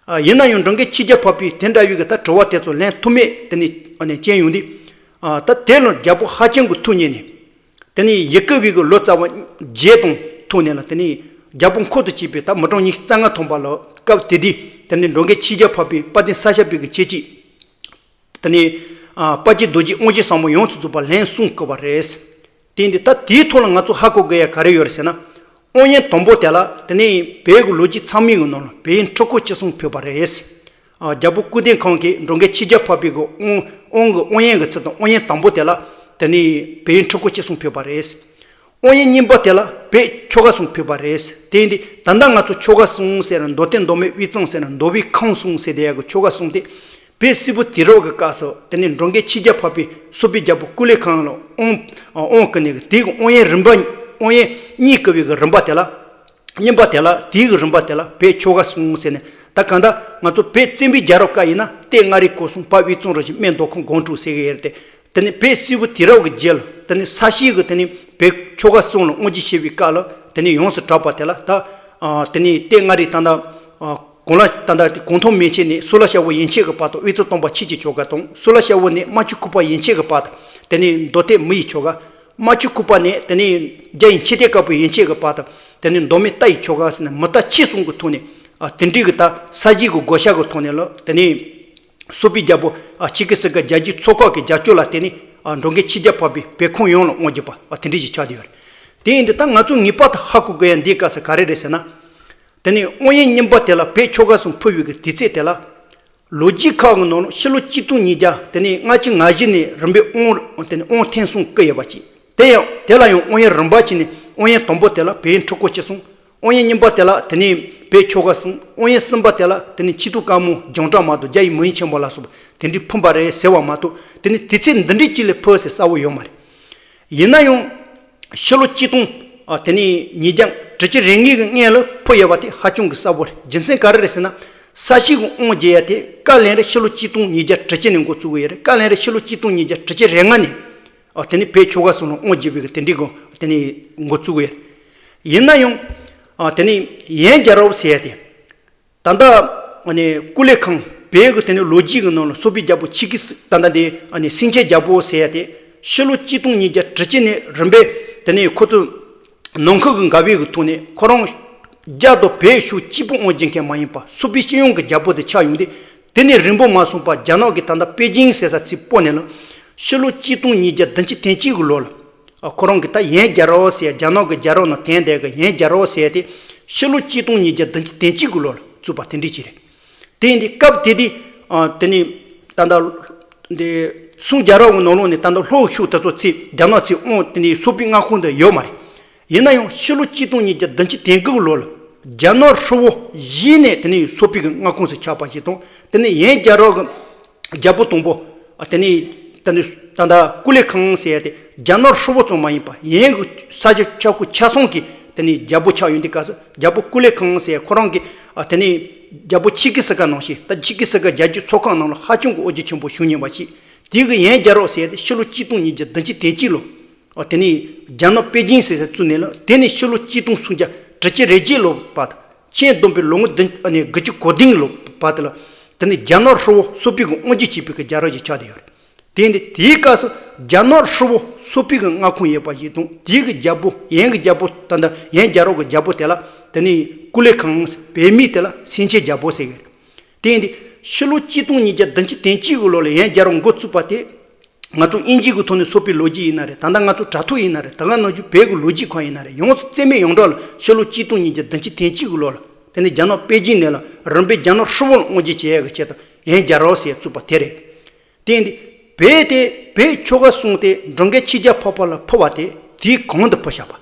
ཨ་ཡིན་ན་ཡང་འགྲོ་མགོན་ཆོས་རྒྱལ་འཕགས་པས་དེ་འདྲ་བའི་གི་ད་དྲི་བ་དེ་ཚོ་ལན་ཐུབ་མེད་དེ་ནས་ཨ་ནས་བྱས་ཡོང་དུས། ཨ་ད་དེ་ལ་རྒྱལ་པོ་ཧ་ཅང་གི་ཐུགས་མཉེས་ནས། དེ་ནས་ཡི་གུ་བའི་གི་ལོ་ཙཱ་བ་བརྒྱད་དང་ཐུག་ནས་ལ། དེ་ནས་རྒྱལ་པོ་འཁོར་དུ་སྐྱེས་པའི་ད་མི་གྲངས་ཉི་ཤུ་རྩ་ལྔ་ཐོན་པ་ལ། སྐབས་དེ་དུས་དེ་ནས་འགྲོ་མགོན་ཆོས་རྒྱལ་འཕགས་པས་དཔལ་ལྡན་ས་སྐྱ་པའི་གི་ཆེད་ཅིག་དེ་ནས་ཨ་དཔལ་གྱི་རྡོ་རྗེ་དབང་ཕྱུག་ཟབ་མོ་ཡོངས་སུ་རྫོགས་པ་ལན་གསུམ་བསྐུར་བ་རེད། དེ་ཡིན་དུས་ད་དེའི་ཐོག་ལ་ང་ཚོ་ཧ་གོ་དགོས་ཡ་ག་རེ་ཡོད་རེད་ཟེར་ན། དབང་ཡན་དང་པོ་དེ་ལ་དེ་ནས་བོད་ཀྱི་ལོ་རྒྱུས་ཚང་མའི་གི་ནང་ལ་བོད་ཡིག་འཕྲུལ་འཁོར་གཅིག་གསུམ་ཕུལ་བ་རེད། ཨ་རྒྱལ་པོ་ཀུན་ལྡན་ཁོང་གིས་འགྲོ་མགོན་ཆོས་རྒྱལ་འཕགས་པའི་གི་དབང་དབང་གི་དབང་ཡན་གྱི་ཚུལ་དུ་དབང་ཡན་དང་པོ་དེ་ལ་དེ་ནས་བོད་ཡིག་འཕྲུལ་འཁོར་གཅིག་གསུམ་ཕུལ་བ་རེད། དབང་ཡན་གཉིས་པ་དེ་ལ་བོད་ཆོལ་ཁ་གསུམ་ཕུལ་བ་རེད། དེ་ཡིན་དུས་ད་ལྟ་ང་ཚོ་ཆོལ་ཁ་གསུམ་ཟེར་ན། མདོ་སྟོད་མདོ་སྨད་དབུས་གཙང་ཟེར་ན། མདོ་དབུས་ཁམས་གསུམ་ཟེར་བསྡད་ཡ་གི་ཆོལ་ཁ་གསུམ་དེ། བོད་སིལ་བུ་དུས་རབས་ཀྱི་སྐབས་སུ་དེ་ནས་འགྲོ་མགོན་ཆོས་རྒྱལ་འཕགས་པས་སོག་པོའི་རྒྱལ་པོ་ཀུན་ལེགས་ཁང་ལ་དབང་དབང་བསྐུར་ནས། དེའི་གི་དབང་ཡན་རིམ་པ། དབང་ཡན་གཉིས་བསྐུར་བའི་གི་རིམ་པ་དེ་ལ། གཉིས་པ་དེ་ལ། དེའི་གི་རིམ་པ་དེ་ལ་བོད་ཆོལ་ཁ་གསུམ་ཟེར་ནས། ད་གང་ལྟར་ང་ཚོ་བོད་བཙན་པོའི་རྒྱལ་རབས་སྐབས་ཡིན་ན་སྟོད་མངའ་རིས་སྐོར་གསུམ། བར་དབུས་གཙང་རུ་བཞི། སྨད་མདོ་ཁམས་སྒང་དྲུག་ཟེར་གི་ཡོད་རེད་དེ། དེ་ནས་བོད་སིལ་བུ་དུས་རབས་ཀྱི་རྗེས་ལ་དེ་ནས་ས་གཞིས་ཀྱི་དེ་ནས་བོད་ཆོལ་ཁ་གསུམ་ལ་དབང་སྒྱུར་བྱས་པའི་སྐབས་ལ། དེ་ནས་ཡོངས་སུ་གྲགས་པ་དེ་ལ་ད་ ཨ་དེ་ནས་ལྟེ་ལྔ་རེ་ད་ལྟ་ཨ་གོང་ལ་ད་ལྟ་གོང་ཐོག་མན་ཆད་ནས་སོལ་ལ་ཤ་བོ་ཡན་ཆད་ཀྱི་བར་དུ་དབུས་གཙང་སྟོང་པ་ཆོས་ཀྱི་ཆོ་ག་དང་སོལ་ལ་ཤ་བོ་ནས་རྨ་ཆུ་ཁུག་པ་ཡན་ཆད་ཀྱི་བར་དུ། དེ་ནས་མདོ་སྟོད་མི་ཡི་ཆོ་ག། རྨ་ཆུ་ཁུག་པ་ནས་དེ་ནས་རྒྱ་ཡི་མཆོད་རྟེན་དཀར་པོ་ཡན་ཆད་ཀྱི་བར་དུ། དེ་ནས་མདོ་སྨད་རྟ་ཡི་ཆོ་ག་ཟེར་ནས་མི་རྟ་ཁྱི་གསུམ་གྱི་ཐོག་ནས། ཨ་དེ་འདྲའི་གི་ད་ས་གཞི་གི་བགོ་བཤའ་གི་ཐོག་ནས་ལ་དེ་ནས། སོག་པོའི་རྒྱལ་པོ་ཨ་ཆི་ཀི་སི་ཀ་རྒྱལ་རྒྱུད་ཚོ་ཁག་གི་རྒྱབ་སྐྱོར་ལ་བརྟེན་ནས། ཨ་འགྲོ་མགོན་ཆོས་རྒྱལ་འཕགས་པའི་བོད་ཁམས་ཡོངས་ལ་དབང་བསྒྱུར་བ་ཨ་དེ་འདྲ་ཞིག་ཆགས་བསྡད་ཡོད་རེད། དེ་ཡིན་དུས་ད་ང་ཚོ་ངེས་པར་དུ་ཧ་གོ་དགོས་ཡ་འདིའི་སྐབས་སུ་ག་རེ་རེད་ཟེར་ན། དེ་ནས་དབང་ཡན་རྙིང་པ་དེ་ལ་བོད་ཆོལ་ཁ་གསུམ་ཕུལ་བའི་གི་དུས་ཚོད་དེ་ལ། ལོ་རྒྱུས་ཁག་གི་ནང་ལ་ཕྱི་ལོ་གཅིག་སྟོང་ཉིས་བརྒྱ་དེ་ནས་ལྔ་བཅུ་ང་བཞི་ནས་རིམ་པས་དབང་དེ་ནས་དབང་ཐེངས་གསུམ་བསྐུར་ཡོད་པ་ཅིག་དེ་ཡང་དེ་ལ་ཡང་དབང་ཡན་རིམ་པ་བྱས་ནས་དབང་ཡན་དང་པོ་དེ་ལ་བོད་ཡུལ་ཁྲི་སྐོར་བཅུ་གསུམ། དབང་ཡན་གཉིས་པ་དེ་ལ་དེ་ནས་བོད་ཆོལ་ཁ་གསུམ། དབང་ཡན་གསུམ་པ་དེ་ལ་དེ་ནས་ཆོས་དུང་དཀར་མོ་རྒྱང་གྲགས་མ་གཏོགས་རྒྱ་ཡི་མི་ཡུལ་ཆེན་པོ་ལ་སོགས་པ་དེ་འདྲའི་ཕུལ་བ་རེད་ཟེར་བ་མ་གཏོགས་དེ་ནས་དུས་ཚོད་འདི་འདྲའི་གཅིག་ལ་ཕུལ་ཟེར་གསལ་བོ་ཡོད་མ་རེད། ཡིན་ན་ཡང་། ཕྱི་ལོ་གཅིག་སྟོང་ཨ་དེ་ནས་ཉིས་བརྒྱ་དྲུག་ཅུ་རེ་ལྔའི་གི་སྔོན་ལ་ཕུལ་ཡོད་པ་དེ་ཧ་ཅང་གི་གསལ་བོ་རེད། རྒྱུ་མཚན་ག་རེ་རེད་ཟེར་ན། ས་གཞི་གི་དབང་བྱེད་ཡ་དེ་བཀའ་བློན་རེ་ཕྱི་ལོ་གཅིག་སྟོང་ཉིས་བརྒྱ་དྲུག་ཅུ་ནས་འགོ་བཙུགས་ཀྱི་ཡོད་རེད། བཀའ་བློན་རེ་ཕྱི་ལོ་གཅིག་སྟོང་ཉིས་བརྒྱ་དྲུག་ཅུ་རེ་ལྔ་ནས། ཨ་དེ་ནས་བོད་ཆོལ་ཁ་གསུམ་ལ་དབང་བྱེད་པའི་གི་དེ་འདྲའི་གི་དེ་ནས་འགོ་བཙུགས་ཀྱི་ཡོད་རེད། ཡིན་ན་ཡང་། ཨ་དེ་ནས་ཡན་རྒྱལ་རབས་ཟེར་ཡ་དེ། ད་ལྟ་ཨ་ནི་སྐུ་ལས་ཁང་བོད་ཀྱི་དེ་ནི་ལོ་རྒྱུས་ཀྱི་ནང་ལ་སོག་པོའི་རྒྱལ་པོ་ཆི་ཀི་སི་ད་ལྟ་དེ་ཨ་ནི་སེང་ཆེན་རྒྱལ་པོ་ཟེར་ཡ་དེ་ཕྱི་ལོ་གཅིག་སྟོང་ཉིས་བརྒྱ་དྲུག་ཅུ་ནས་རིམ་པས་དེ་ནི་ཁོ་ཚོ་ནང་ཁུལ་གྱི་འགལ་བའི་གི་ཐོག་ནས་ཁོ་རང་རྒྱ་དང་བོད་ཕྱོགས་གཅིག་པུ་དབང་བྱེད་མཁན་མ་ཡིན་པ་སོག་པོའི་སྤྱི་ཡོངས་ཀྱི་རྒྱལ་པོ་དེ་ཆགས་ཡོང་དུས། དེ་ནས་རིང་པོ་མ་སོང་པར་རྒྱ་ནག་གི་ད་ལྟ་པེ་ཅིང་ཟེར་ས་ཚིག་སྤོ་ནས་ལ་ཕྱི་ལོ་གཅིག་སྟོང་ཉིས་བརྒྱ་བདུན་ཅུ་དོན་གཅིག་གི་ལོ་ལ། ཨ་ཁོ་རང་གི་ད་ཡན་རྒྱལ་རབས་ཟེར་ཡ་རྒྱ་ནག་གི་རྒྱལ་རབས་ནང་དེང་དེ་གི་ཡན་རྒྱལ་རབས་ཟེར་ཡ་དེ་ཕྱི་ལོ་གཅིག་སྟོང་ཉིས་བརྒྱ་བདུན་ཅུ་དོན་གཅིག་གི་ལོ་ལ་བཙུགས་པ་དེ་འདྲ་ཅིག་རེད། དེ་ཡིན་དུས་སྐབས་དེ་དུས་ཨ་དེ་ནས་ད་ལྟ་འདི་སུང་རྒྱལ་རབས་ཀྱི་ནང་ལོགས་ནས་ད་ལྟ་ལྷོ་ཕྱོགས་དེ་ཚོ་ཚེ་རྒྱ་ནག་ཚེ་དབང་དེ་ནས་སོག་པོའི་མངའ་ཁོངས་དུ་ཡོད་མ་རེད། ཡིན་ན་ཡང་ཕྱི་ལོ་གཅིག་སྟོང་ཉིས་བརྒྱ་བདུན་ཅུ་དོན་དགུ་གི་ལོ་ལ་རྒྱ་ནག་ཧྲིལ་བོ་གཞི་ནས་དེ་ནས་སོག་པོའི་གི་མངའ་ཁོངས་སུ་ཆགས་པ་ཞིག་དང་དེ་ནས་ཡན་རྒྱལ་རབས་ཀྱི་རྒྱལ་པོ་དང་པོ། ཨ་དེ་ནས་ད་ནི་ད་ལྟ་ཀུ་ལེ་ཁང་ཟེར་ཡ་དེ་རྒྱ་ནག་ཧྲིལ་བོ་ཙམ་མ་ཡིན་པ་ཡན་གྱི་ས་ཆ་ཆ་ཁུ་ཆ་ཚང་གི་དེ་ནས་རྒྱལ་པོ་ཆགས་ཡོང་དུས་སྐབས་སུ་རྒྱལ་པོ་ཀུ་ལེ་ཁང་ཟེར་ཁོ་རང་གི་ཨ་དེ་ནས་རྒྱལ་པོ་ཆི་ཀི་སི་ཀ་ནང་བཞིན་ད་ཆི་ཀི་སི་ཀ་རྒྱལ་རྒྱུད་ཚོ་ཁག་ནང་ལ་ཧ་ཅང་གི་དབུ་ཁྲིད་ཆེན་པོ་བྱུང་མྱོང་བ་ཞིག་དེ་གི་ཡན་རྒྱལ་རབས་ཟེར་ཡ་དེ་ཕྱི་ལོ་གཅིག་སྟོང་ཉིས་བརྒྱ་བདུན་ཅུ་དོན་གཅིག་ལོ། ཨ་དེ་ནས་རྒྱ་ནག་པེ་ཅིང་ཟེར་ས་བཙུགས་ནས་ལ་དེ་ནས་ཕྱི་ལོ་གཅིག་སྟོང་སུམ་བརྒྱ་དྲུག་ཅུ་རེ་བརྒྱད་ལོ་བར་དུ་ཆེས་བསྡོམས་པའི་ལོ་ངོ་བདུན་ཨ་ནི་དགུ་བཅུ་གོ་བདུན་གྱི་ལོ་བར་དུ་ལ་དེ་ནས་རྒྱ་ནག་ཧྲིལ་བོ་སོག་པོའི་གི་དབང་སྒྱུར་བྱེད་པའི་གི་རྒྱལ་རབས་ཅིག་ཆགས་བསྡད་ཡོད་རེད། དེ་ཡིན་དུས་དེའི་སྐབས་སུ་རྒྱ་ནག་ཧྲིལ་བོ་སོག་པོའི་གི་མངའ་ཁོངས་ཡོད་པ་ཞིག་དང་དེའི་གི་རྒྱལ་པོ་ཡན་གྱི་རྒྱལ་པོ་ད་ལྟ་ཡན་རྒྱལ་རབས་ཀྱི་རྒྱལ་པོ་དེ་ལ་དེ་ནས་ཀུ་ལེ་ཁང་བོད་མིས་དེ་ལ་སེང་ཆེན་རྒྱལ་པོ་ཟེར་གི་རེད། དེ་ཡིན་དུས་ཕྱི་ལོ་གཅིག་སྟོང་ཉིས་བརྒྱ་བདུན་ཅུ་དོན་གཅིག་གི་ལོ་ལ་ཡན་རྒྱལ་རབས་འགོ་བཙུགས་པ་དེ། ང་ཚོ་དབྱིན་ཇི་གི་ཐོག་ནས་སོག་པོའི་ལོ་རྒྱུས་ཡིན་ན་རེད། ད་ལྟ་ང་ཚོ་དྲ་ཐོག་ཡིན་ན་རེད། ད་ག་ནང་བཞིན་བོད་ཀྱི་ལོ་རྒྱུས་ཁག་ཡིན་ན་རེད། ཡོངས་སུ་རྩིས་མེད་ཡོངས་གྲགས་ལ་ཕྱི་ལོ་གཅིག་སྟོང་ཉིས་བརྒྱ་བདུན་ཅུ་དོན་གཅིག་གི་ལོ་ལ་དེ་ནས་རྒྱ་ནག་པེ་ཅིང་ནས་ལ་རིམ་པས་རྒྱ་ནག་ཧྲིལ་བོ་ལ་དབང་སྒྱུར་བྱེད་ཡག་གི་ཆེད་དུ་ཡན་རྒྱལ་རབས་ཟེར་བཙུགས་པ་དེ་རེད། དེ་ཡིན་དུས་བོད་དེ་བོད་ཆོལ་ཁ་གསུམ་དེ་འགྲོ་མགོན་ཆོས་རྒྱལ་འཕགས་པ་ལ་ཕུལ་བ་དེ་དུས་གང་དུ་ཕུལ་བཞག་པ།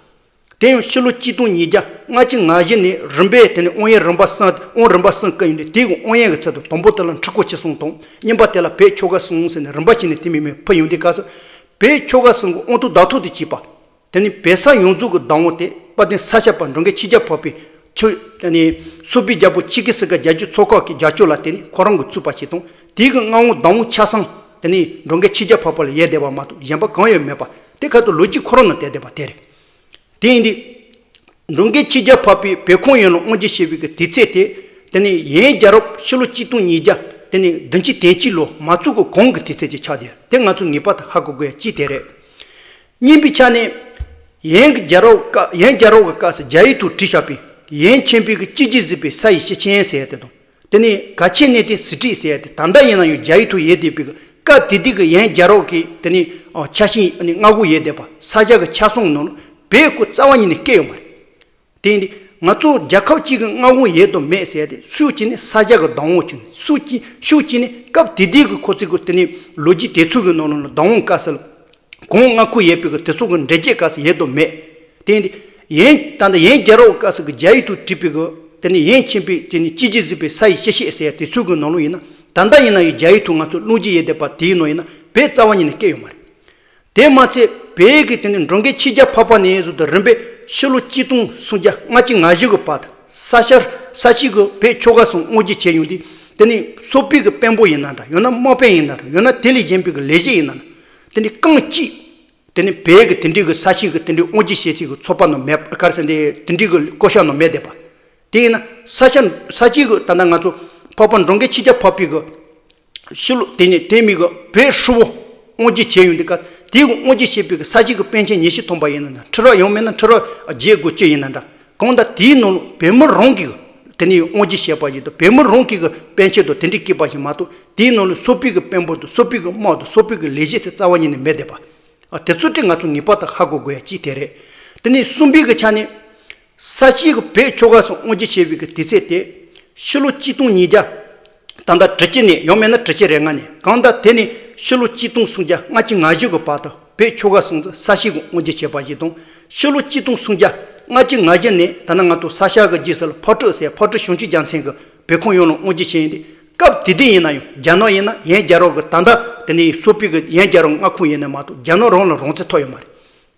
དེ་ཡང་ཕྱི་ལོ་གཅིག་སྟོང་ཉིས་བརྒྱ་ལྔ་བཅུ་ང་བཞི་ནས་རིམ་པས་དེ་ནས་དབང་ཡན་རིམ་པ་གསུམ་དབང་རིམ་པ་གསུམ་བསྐུར་ཡོང་དུས་དེའི་དབང་ཡན་གྱི་ཚད་དུ་དང་པོ་དེ་ལ་ཁྲི་སྐོར་བཅུ་གསུམ་དང་གཉིས་པ་དེ་ལ་བོད་ཆོལ་ཁ་གསུམ་ཟེར་ནས་རིམ་པ་བྱས་ནས་དེ་མིན་མིན་ཕུལ་ཡོང་དུས་སྐབས་སུ་བོད་ཆོལ་ཁ་གསུམ་གྱི་དབང་དུ་བདག་ཐོག་ཏུ་བྱས་པ། དེ་ནས་བོད་ས་ཡོངས་རྫོགས་ཀྱི་བདག་དབང་དེ་དཔལ་ལྡན་ས་སྐྱ་པ་འགྲོ་མགོན་ཆོས་རྒྱལ་འཕགས་པའི་ཆོས་དེ་ནས་སོག་པོའི་རྒྱལ་པོ་ཆི་ཀི་སི་ཀ་རྒྱལ་རྒྱུད་ཚོ་ཁག་གི་རྒྱབ་སྐྱོར་ལ་བརྟེན་ནས་ཁོ་རང་གིས་བཙུགས་པ་ཞིག་དང་དེའི་གི་མངའ་དབང་བདག་དབང་ཆ་ཚང་དེ་ནས་འགྲོ་མགོན་ཆོས་རྒྱལ་འཕགས་པ་ལ་ཡོད་བསྡད་པ་མ་གཏོགས་གཞན་པ་གང་ཡང་མེད་པ་དེ་ཁ་ཐུག་ལོ་རྒྱུས་ཁོ་རང་ནང་བསྡད་བསྡད་པ་དེ་རེད། དེ་ཡིན་དུས། འགྲོ་མགོན་ཆོས་རྒྱལ་འཕགས་པའི་བོད་ཁམས་ཡོངས་ལ་དབང་སྒྱུར་བྱེད་པའི་གི་དུས་ཚོད་དེ། དེ་ནས་ཡན་རྒྱལ་རབས་ཕྱི་ལོ་གཅིག་སྟོང་ཉིས་བརྒྱ་དེ་ནས་བདུན་ཅུ་དོན་གཅིག་ལོ་མ་བཙུགས་གོང་གི་དུས་ཚོད་ཅིག་ཆགས་ཏེ་དེ་ང་ཚོ་ངེས་པར་དུ་ཧ་གོ་དགོས་ཡ་གཅིག་དེ་རེད། གཉིས་པའི་ཆ་ནས། ཡན་གྱི་རྒྱལ་རབས་སྐབས་ཡན་རྒྱལ་རབས་ཀྱི་སྐབས་སུ་རྒྱ་ཡིག་ཐོག་བྲིས་བཞག་པའི་ཡན་ཆོས་འཕེལ་གྱི་སྐྱེ་རྒྱུད་གཟིགས་པའི་ས་ཡི་སྐྱེས་ཆེན་ཟེར་ཡ་དེ་དང་། དེ་ནས་གལ་ཆེན་གནས་བརྟན་གཟི་བརྗིད་ཟེར་ཡ་དེ་ད་ལྟ་ཡིན་ན་ཡང་རྒྱ་ཡིག་ཐོག་ཡོད་བསྡད་པའི་སྐབས་དེ་དུས་ཀྱི་ཡན་རྒྱལ་རབས་ཀྱི་དེ་ནས་ཆ་ཤས་ནི་མངའ་ཁོངས་ཡོད་བསྡད་པ་ས་སྐྱ་གི་ཆ་ཚང་ནང་ལ་བོད་ཁོ་རྩ་བ་ཉིད་ནས་སྐད་ཡོད་མ་རེད། དེ་ཡིན་དུས་ང་ཚོ་རྒྱལ་ཁབ་གཅིག་གི་མངའ་ཁོངས་ཡོད་དང་མེད་ཟེར་ཡ་དེ་ཕྱོགས་གཅིག་ནས་ས་སྐྱ་གི་བདག་དབང་བྱུང་ཕྱོགས་གཅིག་ཕྱོགས་གཅིག་ནས་སྐབས་དེ་དུས་ཀྱི་ཁོ་ཚོ་གི་དེ་ནས་ལོ་རྒྱུས་དེ་ཚོ་གི་ནང་ལ་བདག་དབང་བཀའ་སྩལ། གོང་མངའ་ཁོངས་ཡོད་པའི་གི་དེ་ཚོ་གི་འགྲེལ་བྱེད་སྐབས་སུ་ཡོད་དོ་མེད། དེ་ཡིན་ད་ལྟ་ཡན་རྒྱལ་རབས་སྐབས་སུ་གི་རྒྱ་ཡིག་ཏུ་བྲིས་པའི་གི་དེ་ནི་ཡན་ཆོས་འཕེལ་དེ་ནི་སྐྱེ་རྒྱུད་གཟིགས་པའི་ས་ཡི་སྐྱེས་ཆེན་ཟེར་ཡ་དེ་ཚོ་གི་ནང་ལོགས་ཡིན་ན་ད་ལྟ་ཡིན་ན་ཡང་རྒྱ་ཡིག་ཐོག་ང་ཚོ་བློ་འགྱོད་ཡོད་བསྡད་པ་དེའི་ནང་ཡིན་ན་བོད་རྩ་བ་ཉིད་ནས་སྐད་ཡོད་མ་རེད། དེ་མ་ཚད་བོད་ཀྱི་དེ་ནི་འགྲོ་མགོན་ཆོས་རྒྱལ་འཕགས་པ་ནས་བཟུང་དུ་རིམ་པས་ཕྱི་ལོ་གཅིག་སྟོང་སུམ་བརྒྱ་ལྔ་བཅུ་ང་བཞི་གི་བར་དུ་ས་ཤར་ས་གཞི་གི་བོད་ཆོལ་ཁ་གསུམ་དབང་སྒྱུར་བྱས་ཡོང་དུས་དེ་ནི་སོག་པོའི་གི་དཔོན་པོ་ཡིན་ན་འདྲ་ཡང་ན་དམག་དཔོན་ཡིན་ན་འདྲ་ཡང་ན་དེ་ལས་གཞན་པའི་གི་ལས་བྱེད་ཡིན་ན་འདྲ། དེ་ནི་རྐང་གཅིག་དེ་ནི་བོད་ཀྱི་དེ་འདྲའི་གི་ས་ཆའི་གི་དེ་འདྲའི་དབང་སྒྱུར་བྱེད་སའི་གི་ཚོགས་པ་ནང་མེད་ག་རེ་ཟེར་འདི་དེ་འདྲའི་གི་བསྐོ་བཞག་ནང་མེད་བསྡད་པ། དེ་ཡིན་ན་ས་ཆ་ས་སྐྱའི་གི་ད་ལྟ་ང་ཚོ་འཕགས་པ་འབྲོང་རྒན་ཆོས་རྒྱལ་འཕགས་པའི་གི་ཕྱི་ལོ་དེ་ནས་དེ་མི་གི་བོད་ཧྲིལ་བོ་དབང་སྒྱུར་བྱས་ཡོང་དུས་ཀ་དེའི་གི་དབང་སྒྱུར་བྱས་པའི་གི་ས་སྐྱའི་གི་པཎ་ཆེན་ཉི་ཤུ་ཐམ་པ་ཡིན་ན་འདྲ། ཁྲི་རབས་ཡང་མིན་ན་ཁྲི་རབས་བརྒྱད་དགུ་བཅུ་ཡིན་ན་འདྲ། གང་ལྟར་དེའི་ནང་ལ་བོད་མི་རང་གི་གི་དེ་ནས་དབང་སྒྱུར་བྱས་པ་ཞིག་དང་བོད་མི་རང་གི་གི་པཎ་ཆེན་དང་དེ་འདྲའི་བསྐོས་པ་ཞིག་མ་གཏོགས། དེའི་ནང་ལ་སོག་པོའི་གི་དཔོན་པོ་དང་སོག་པོའི་གི་དམག་དང་སོག་པོའི་གི་ལས་བྱེད་ཚོ་རྩ་བ་ཉིད་ནས་མེད་བསྡད་པ། ཨ། དེ་ཚོ་ཏྲི་ང་ཚོ་ངེས་པར་དུ་ཧ་གོ་དགོས་ཡ་གཅིག་དེ་རེད། དེ་ནས་གསུམ་པའི་གི་ཆ་ནས། ས་སྐྱའི་གི་བོད་ཆོལ་ཁ་གསུམ་དབང་སྒྱུར་བྱས་པའི་གི་དུས་ཚོད་དེ། ཕྱི་ལོ་གཅིག་སྟོང་ཉིས་བརྒྱ། ད་ལྟ་དྲུག་ཅུ་ནས་ཡང་མིན་ན་དྲུག་ཅུ་རེ་ལྔ་ནས། གང་ལྟར་དེ་ནས་ཕྱི་ལོ་གཅིག་སྟོང་སུམ་བརྒྱ་ལྔ་བཅུ་ང་བཞི་གི་བར་དུ་བོད་ཆོལ་ཁ་གསུམ་དུ་ས་སྐྱའི་གི་དབང་སྒྱུར་བྱས་པ་ཞིག་དང་། ཕྱི་ལོ་གཅིག་སྟོང་སུམ་བརྒྱ་ལྔ་བཅུ་ང་བཞི་ནས་ད་ལྟ་ང་ཚོ་ས་སྐྱ་གི་རྗེས་སུ་ལ་ཕག་གྲུ་ཟེར་ཕག་གྲུ་བྱང་ཆུབ་རྒྱལ་མཚན་གི་བོད་ཁམས་ཡོངས་ལ་དབང་སྒྱུར་བྱས་ཡིན་ཏེ། སྐབས་དེ་དུས་ཡིན་ན་ཡང་རྒྱ་ནག་ཡིན་ན་ཡང་རྒྱལ་རབས་གི་ད་ལྟ་དེ་ནས་སོག་པོའི་གི་ཡང་རྒྱལ་རབས་མངའ་ཁོངས་ཡིན་ན་མ་གཏོགས་རྒྱ་ནག་རང་ལ་རང་བཙན་ཐོབ་ཡོད་མ་རེད།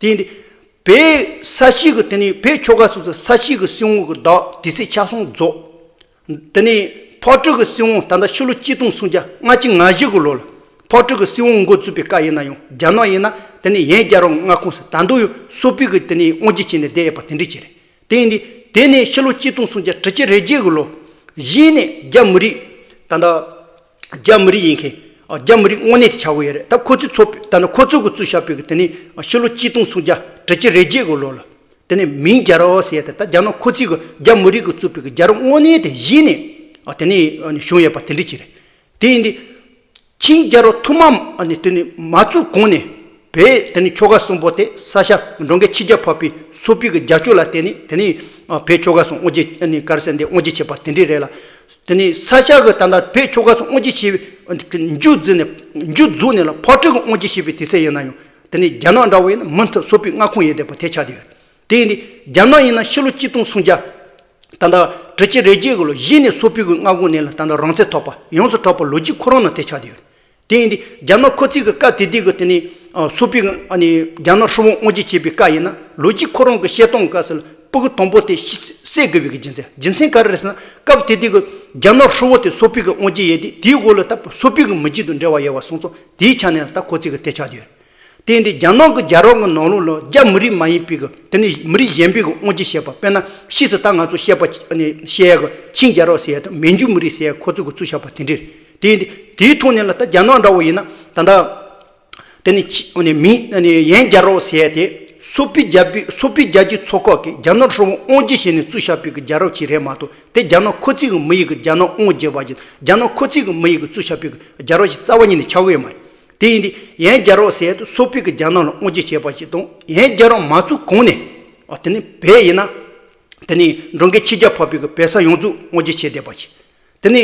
དེ་ཡིན་ཏེ། བོད་ས་སྐྱའི་གི་དེ་ནས་བོད་ཆོལ་ཁ་སོ་སོ་ས་སྐྱའི་གི་སྲིད་དབང་གི་བདག་དུས་ཚོད་ཆ་ཚང་རྫོགས། དེ་ནས་ཕག་གྲུ་གི་སྲིད་དབང་ད་ལྟ་ཕྱི་ལོ་གཅིག་སྟོང་སུམ་བརྒྱ་ལྔ་བཅུ་ང་བཞི་གི་ལོ་ལ་ཕག་གྲུ་གི་སྲིད་དབང་འགོ་བཙུགས་པའི་སྐབས་ཡིན་ན་ཡང་རྒྱ་ནག་ཡིན་ན་དེ་ནས་ཡང་རྒྱལ་རབས་མངའ་ཁོངས་སུ་ད་དུང་ཡང་སོག་པོའི་གི་དེ་ནས་དབང་སྒྱུར་བྱས་ནས་བསྡད་ཡོད་པ་དེ་འདྲ་ཅིག་རེད། དེ་ཡིན་དུས་དེ་ནས་ཕྱི་ལོ་གཅིག་སྟོང་སུམ་བརྒྱ་དྲུག་ཅུ་རེ་བརྒྱད་གི་ལོ་གཞི་ནས་རྒྱ་མི་རིགས་ད་ལྟ་རྒྱ་མི་རིགས་ཡིན་མཁན། ཨ། རྒྱ་མི་རིགས་དངོས་གནས་དེ་ཆགས་ཀྱི་ཡོད་རེད། ད་ཁོ་ཚོས་ཚོགས་པའི་ད་ནི་ཁོ་ཚོས་གི་བཙུགས་བཞག་པའི་གི་དེ་ནི་ཕྱི་ལོ་གཅིག་སྟོང་སུམ་བརྒྱ་དྲུག་ཅུ་རེ་བརྒྱད་གི་ལོ་ལ་དེ་ནི་མིང་རྒྱལ་རབས་ཟེར་ཡ་དེ་ད་རྒྱ་ནག་ཁོ་ཚོས་གི་རྒྱ་མི་རིགས་གི་བཙུགས་པའི་གི་རྒྱལ་རབས་དངོས་གནས་དེ་གཞི་ནས། ཨ། དེ་ནི་ཨ་ནི་བྱུང་ཡོད་པ་དེ་འདྲ་ཅིག་རེད། དེ་ཡིན་དུས། ཆིང་རྒྱལ་རབས་ཐོག་མ་ཨ་ནི་དེ་ནི་མ་བཙུགས་གོང་ནས་བོད་དེ་ནི་ཆོལ་ཁ་གསུམ་པོ་དེ་ས་སྐྱ་འབྲོང་རྒན་ཆོས་རྒྱལ་འཕགས་པའི་སོག་པོའི་གི་རྒྱབ་སྐྱོར་ལ་བརྟེན་ནས་དེ་ནི་ཨ་བོད་ཆོལ་ཁ་གསུམ་དབང་སྒྱུར་ཨ་ནི་ག་རེ་ཟེར་འདི་དབང་སྒྱུར་བྱས་པ་དེ་འདྲ་རེད་ལ། དེ་ནི་ས་སྐྱ་གི་ད་ལྟ་བོད་ཆོལ་ཁ་གསུམ་དབང་སྒྱུར་བྱས་པའི་མཇུག་རྫོགས་ནས་མཇུག་རྫོགས་ནས་ལ་ཕག་གྲུ་གི་དབང་སྒྱུར་བྱས་པའི་དུས་ཚོད་ཡིན་ན་ཡང་དེ་ནི་རྒྱ་ནག་འདྲ་བོ་ཡིན་ན་མུ་མཐུད་སོག་པོའི་མངའ་ཁོངས་ཡིན་བསྡད་པ་དེ་ཆགས་བསྡད་ཡོད། དེ་ཡིན་དུས་རྒྱ་ནག་ཡིན་ན་ཕྱི་ལོ་གཅིག་སྟོང་སུམ་བརྒྱ། ད་ལྟ་དྲུག་ཅུ་རེ་བརྒྱད་གི་ལོ་གཞི་ནས་སོག་པོའི་གི་མངའ་ཁོངས་ནས་ལ་ད་ལྟ་རང་བཙན་ཐོབ་པ་ཡོངས་སུ་གྲགས་པ་ལོ་རྒྱུས་ཁོ་རང་ནང་དེ་ཆགས་བསྡད་ཡོད། དེ་ཡིན་དུས་རྒྱ་ནག་ཁོ་ཚོས་གི་སྐབས་དེ་དུས་གི་དེ་ནི་ཨ་སོག་པོའི་གི་ཨ་ནི་རྒྱ་ནག་ཧྲིལ་བོ་དབང་སྒྱུར་བྱས་པའི་སྐབས་ཡིན་ན་ལོ་རྒྱུས་ཁོ་རང་གི་བཤད་སྟངས་སྐབས་སུ་ལ་སྤུ་གུ་དང་པོ་དེ་ཤི་བསད་དགོས་པའི་གི་རྒྱུ་མཚན་རྒྱུ་མཚན་ག་རེ་རེད་ཟེར་ན། སྐབས་དེ་དུས་གི་རྒྱ་ནག་ཧྲིལ་བོ་དེ་སོག་པོའི་གི་དབང་སྒྱུར་ཡོད་དུས་དེའི་འོག་ལ་ད་སོག་པོའི་གི་མི་རྒྱུད་དང་འབྲེལ་བ་ཡོད་པ་སོང་ཙང་དེའི་ཆ་ནས་ད་ཁོ་ཚོས་གི་དེ་ཆགས་བསྡད་ཡོད། དེ་ཡིན་དུས་རྒྱ་ནག་གི་རྒྱལ་རབས་ཀྱི་ནང་ལོགས་ལ་རྒྱ་མི་རིགས་མ་ཡིན་པའི་གི་དེ་ནི་མི་རིགས་གཞན་པའི་གི་དབང་སྒྱུར་བྱས་པ། དཔེར་ན་ཕྱིས་སུ་ད་ང་ཚོ་བཤད་པ་ནི་བཤད་ཡ་གི་ཆིང་རྒྱལ་རབས་ཟེར་ཡ་དང་མན་ཇུ་མི་རིགས་ཟེར་ཡ་ཁོ་ཚོ་གི་བཙུགས་བཞག་པ་དེ་འདྲ་རེད། དེ་ཡིན་དུས་དེའི་ཐོག་ནས་ལ་ད་རྒྱ་ནག་འདྲ་བོ་ཡིན་ན་ད་ལྟ་དེ་ནི་ཕྱི་ནི་མིང་ནི་ཡན་རྒྱལ་རབས་ཟེར་ཡ་དེ་སོག་པོའི་རྒྱལ་པོའི་སོག་པོའི་རྒྱལ་རྒྱུད་ཚོ་ཁག་གིས་རྒྱ་ནག་ཧྲིལ་བོ་དབང་སྒྱུར་བྱས་ནས་བཙུགས་བཞག་པའི་གི་རྒྱལ་རབས་ཅིག་རེད་མ་གཏོགས་དེ་རྒྱ་ནག་ཁོ་ཚོའི་གི་མི་ཡི་གི་རྒྱ་ནག་དབང་བསྒྱུར་བ་ཅིག་རྒྱ་ནག་ཁོ་ཚོའི་གི་མི་ཡི་གི་བཙུགས་བཞག་པའི་གི་རྒྱལ་རབས་ཤིག་རྩ་བ་ཉིད་ནས་ཆགས་ཀྱི་ཡོད་མ་རེད། དེ་ཡིན་དུས་ཡན་རྒྱལ་རབས་ཟེར་ཡ་དེ་སོག་པོའི་གི་རྒྱ་ནག་ལ་དབང་སྒྱུར་བྱས་པ་ཞིག་དང་ཡན་རྒྱལ་རབས་མ་བཙུགས་གོང་ནས་ཨ་དེ་ནི་བོད་ཡིན་ན་དེ་ནི་འབྲོང་རྒན་ཆོས་རྒྱལ་འཕགས་པའི་གི་བོད་ས་ཡོངས་རྫོགས་དབང་སྒྱུར་བྱས་བསྡད་པ་ཞིག་དེ་ནི་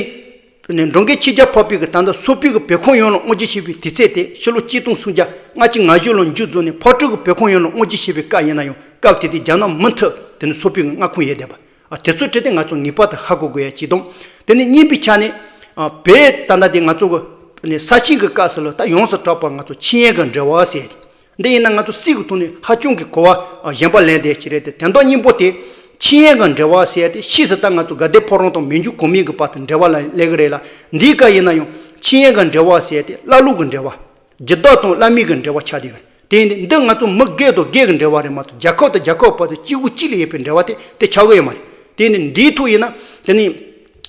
དེ་ནི་འབྲོང་རྒན་ཆོས་རྒྱལ་འཕགས་པའི་གི་ད་ལྟ་སོག་པོའི་གི་བོད་ཁམས་ཡོངས་ལ་དབང་སྒྱུར་བྱས་པའི་དུས་ཚོད་དེ་ཕྱི་ལོ་གཅིག་སྟོང་སུམ་བརྒྱ་ལྔ་བཅུ་ང་བཞི་ལོ་མཇུག་རྫོགས་ནས་ཕག་གྲུ་གི་བོད་ཁམས་ཡོངས་ལ་དབང་སྒྱུར་བྱས་པའི་སྐབས་ཡིན་ན་ཡང་སྐབས་དེ་དུས་རྒྱ་ནག་མུ་མཐུད་དེ་ནི་སོག་པོའི་གི་མངའ་ཁོངས་ཡོད་བསྡད་པ། ཨ་དེ་ཚོ་བྲིས་ཏེ་ང་ཚོ་ངེས་པར་དུ་ཧ་གོ་དགོས་ཡ་གཅིག་དང་། དེ་ནས་གཉིས་པའི་ཆ་ནས་ཨ་བོད་ད་ལྟ་དེ་ང་ཚོ་གི་ནི་ས་ཆེན་གྱི་སྐབས་སུ་ལ་ད་ཡོངས་སུ་གྲགས་པ་ང་ཚོ་ཆིང་ཡན་གྱི་འབྲེལ་བ་ཟེར་ཏེ། འདི་ཡིན་ན་ང་ཚོ་སྲིད་ཀྱི་ཐོག་ནས་ཧ་ཅང་གི་གོ་བ་ཨ་གཞན་པ་ལེན་བསྡད་ཀྱི་རེད་དེ། དོན་དག་སྙིང་པོ་དེ་ཆིང་ཡན་གྱི་འབྲེལ་བ་ཟེར་ཏེ་ཕྱིས་སུ་ད་ང་ཚོ་དགའ་ལྡན་ཕོ་བྲང་དང་མན་ཇུ་གོང་མའི་གི་བར་དུ་འབྲེལ་བ་ལ་སླེབས་ཀྱི་རེད་ལ། འདིའི་སྐབས་ཡིན་ན་ཡང་ཆིང་ཡན་གྱི་འབྲེལ་བ་ཟེར་ཏེ་ཀླ་ཀློ་གི་འབྲེལ་བ། སྦྱིན་བདག་དང་བླ་མའི་གི་འབྲེལ་བ་ཆགས་བསྡད་ཡོད་རེད། དེ་ཡིན་དུས་འདི་ང་ཚོ་མི་སྒེར་དང་སྒེར་གྱི་འབྲེལ་བ་རེད་མ་གཏོགས་རྒྱལ་ཁབ་དང་རྒྱལ་ཁབ་བར་དུ་གཅིག་པུ་གཅིག་ལ་ཡོད་པའི་འབྲེལ་བ་དེ་དེ་ཆགས་ཀྱི་ཡོད་མ་རེད། དེ་ནི་འདིའི་ཐོག་ཡིན་ན་དེ་ནི་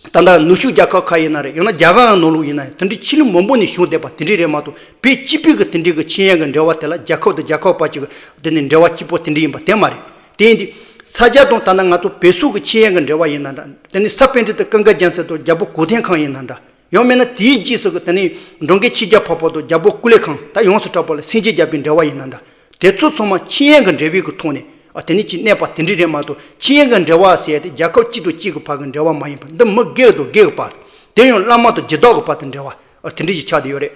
ད་ལྟ་ནུབ་ཕྱོགས་རྒྱལ་ཁབ་ཁག་ཡིན་ན་རེད། ཡང་ན་རྒྱ་གར་ནང་ལོགས་ཡིན་ན་རེད། དེ་འདྲའི་ཆོས་ལུགས་མང་པོ་ནས་བྱུང་བསྡད་པ་དེ་འདྲ་རེད་མ་གཏོགས་བོད་སྤྱི་པའི་གི་དེ་འདྲའི་གི་ཆིང་ཡན་གྱི་འབྲེལ་བ་དེ་ལ་རྒྱལ་ཁབ་དང་རྒྱལ་ཁབ་བར་གྱི་དེ་ནི་འབྲེལ་བ་གཅིག་པོ་དེ་འདྲ་ཡིན་པ་དེ་མ་རེད། དེ་ཡིན་དུས་ས་སྐྱ་དང་ད་ལྟ་ང་ཚོ་བོད་སོག་གི་ཆིང་ཡན་གྱི་འབྲེལ་བ་ཡིན་ན་འདྲ། དེ་ནི་ས་པཎྜི་ཏ་ཀུན་དགའ་རྒྱལ་མཚན་དང་རྒྱལ་པོ་གུང་ཐང་ཁང་ཡིན་ན་འདྲ། ཡང་མིན་ན་དེའི་རྗེས་སུ་གི་དེ་ནས་འབྲོང་རྒན་ཆོས་རྒྱལ་འཕགས་པ་དང་རྒྱལ་པོ་ཀུན་ལེགས་ཁང་ད་ཡོངས་སུ་གྲགས་པ་ལ་སེང་ཆེན་རྒྱལ་པོའི་འབྲེལ་བ་ཡིན་ན་འདྲ། དེ་ཚོ་ཚང་མ་ཆིང་ཡན་གྱི་འབྲེལ་བའི་གི་ཐོག་ནས་ཨ་དེ་ནས་ཅིག་གནས་པ་དེ་འདྲ་རེད་མ་གཏོགས་ཆིང་ཡན་གྱི་འབྲེལ་བ་ཟེར་ཏེ་རྒྱལ་ཁབ་གཅིག་དང་གཅིག་གི་བར་གྱི་འབྲེལ་བ་མ་ཡིན་པ། འདི་མི་སྒེར་དང་སྒེར་གྱི་བར་དེ་ཡང་བླ་མ་དང་སྦྱིན་བདག་གི་བར་དུ་འབྲེལ་བ་ཨ་དེ་འདྲ་ཞིག་ཆགས་བསྡད་ཡོད་རེད།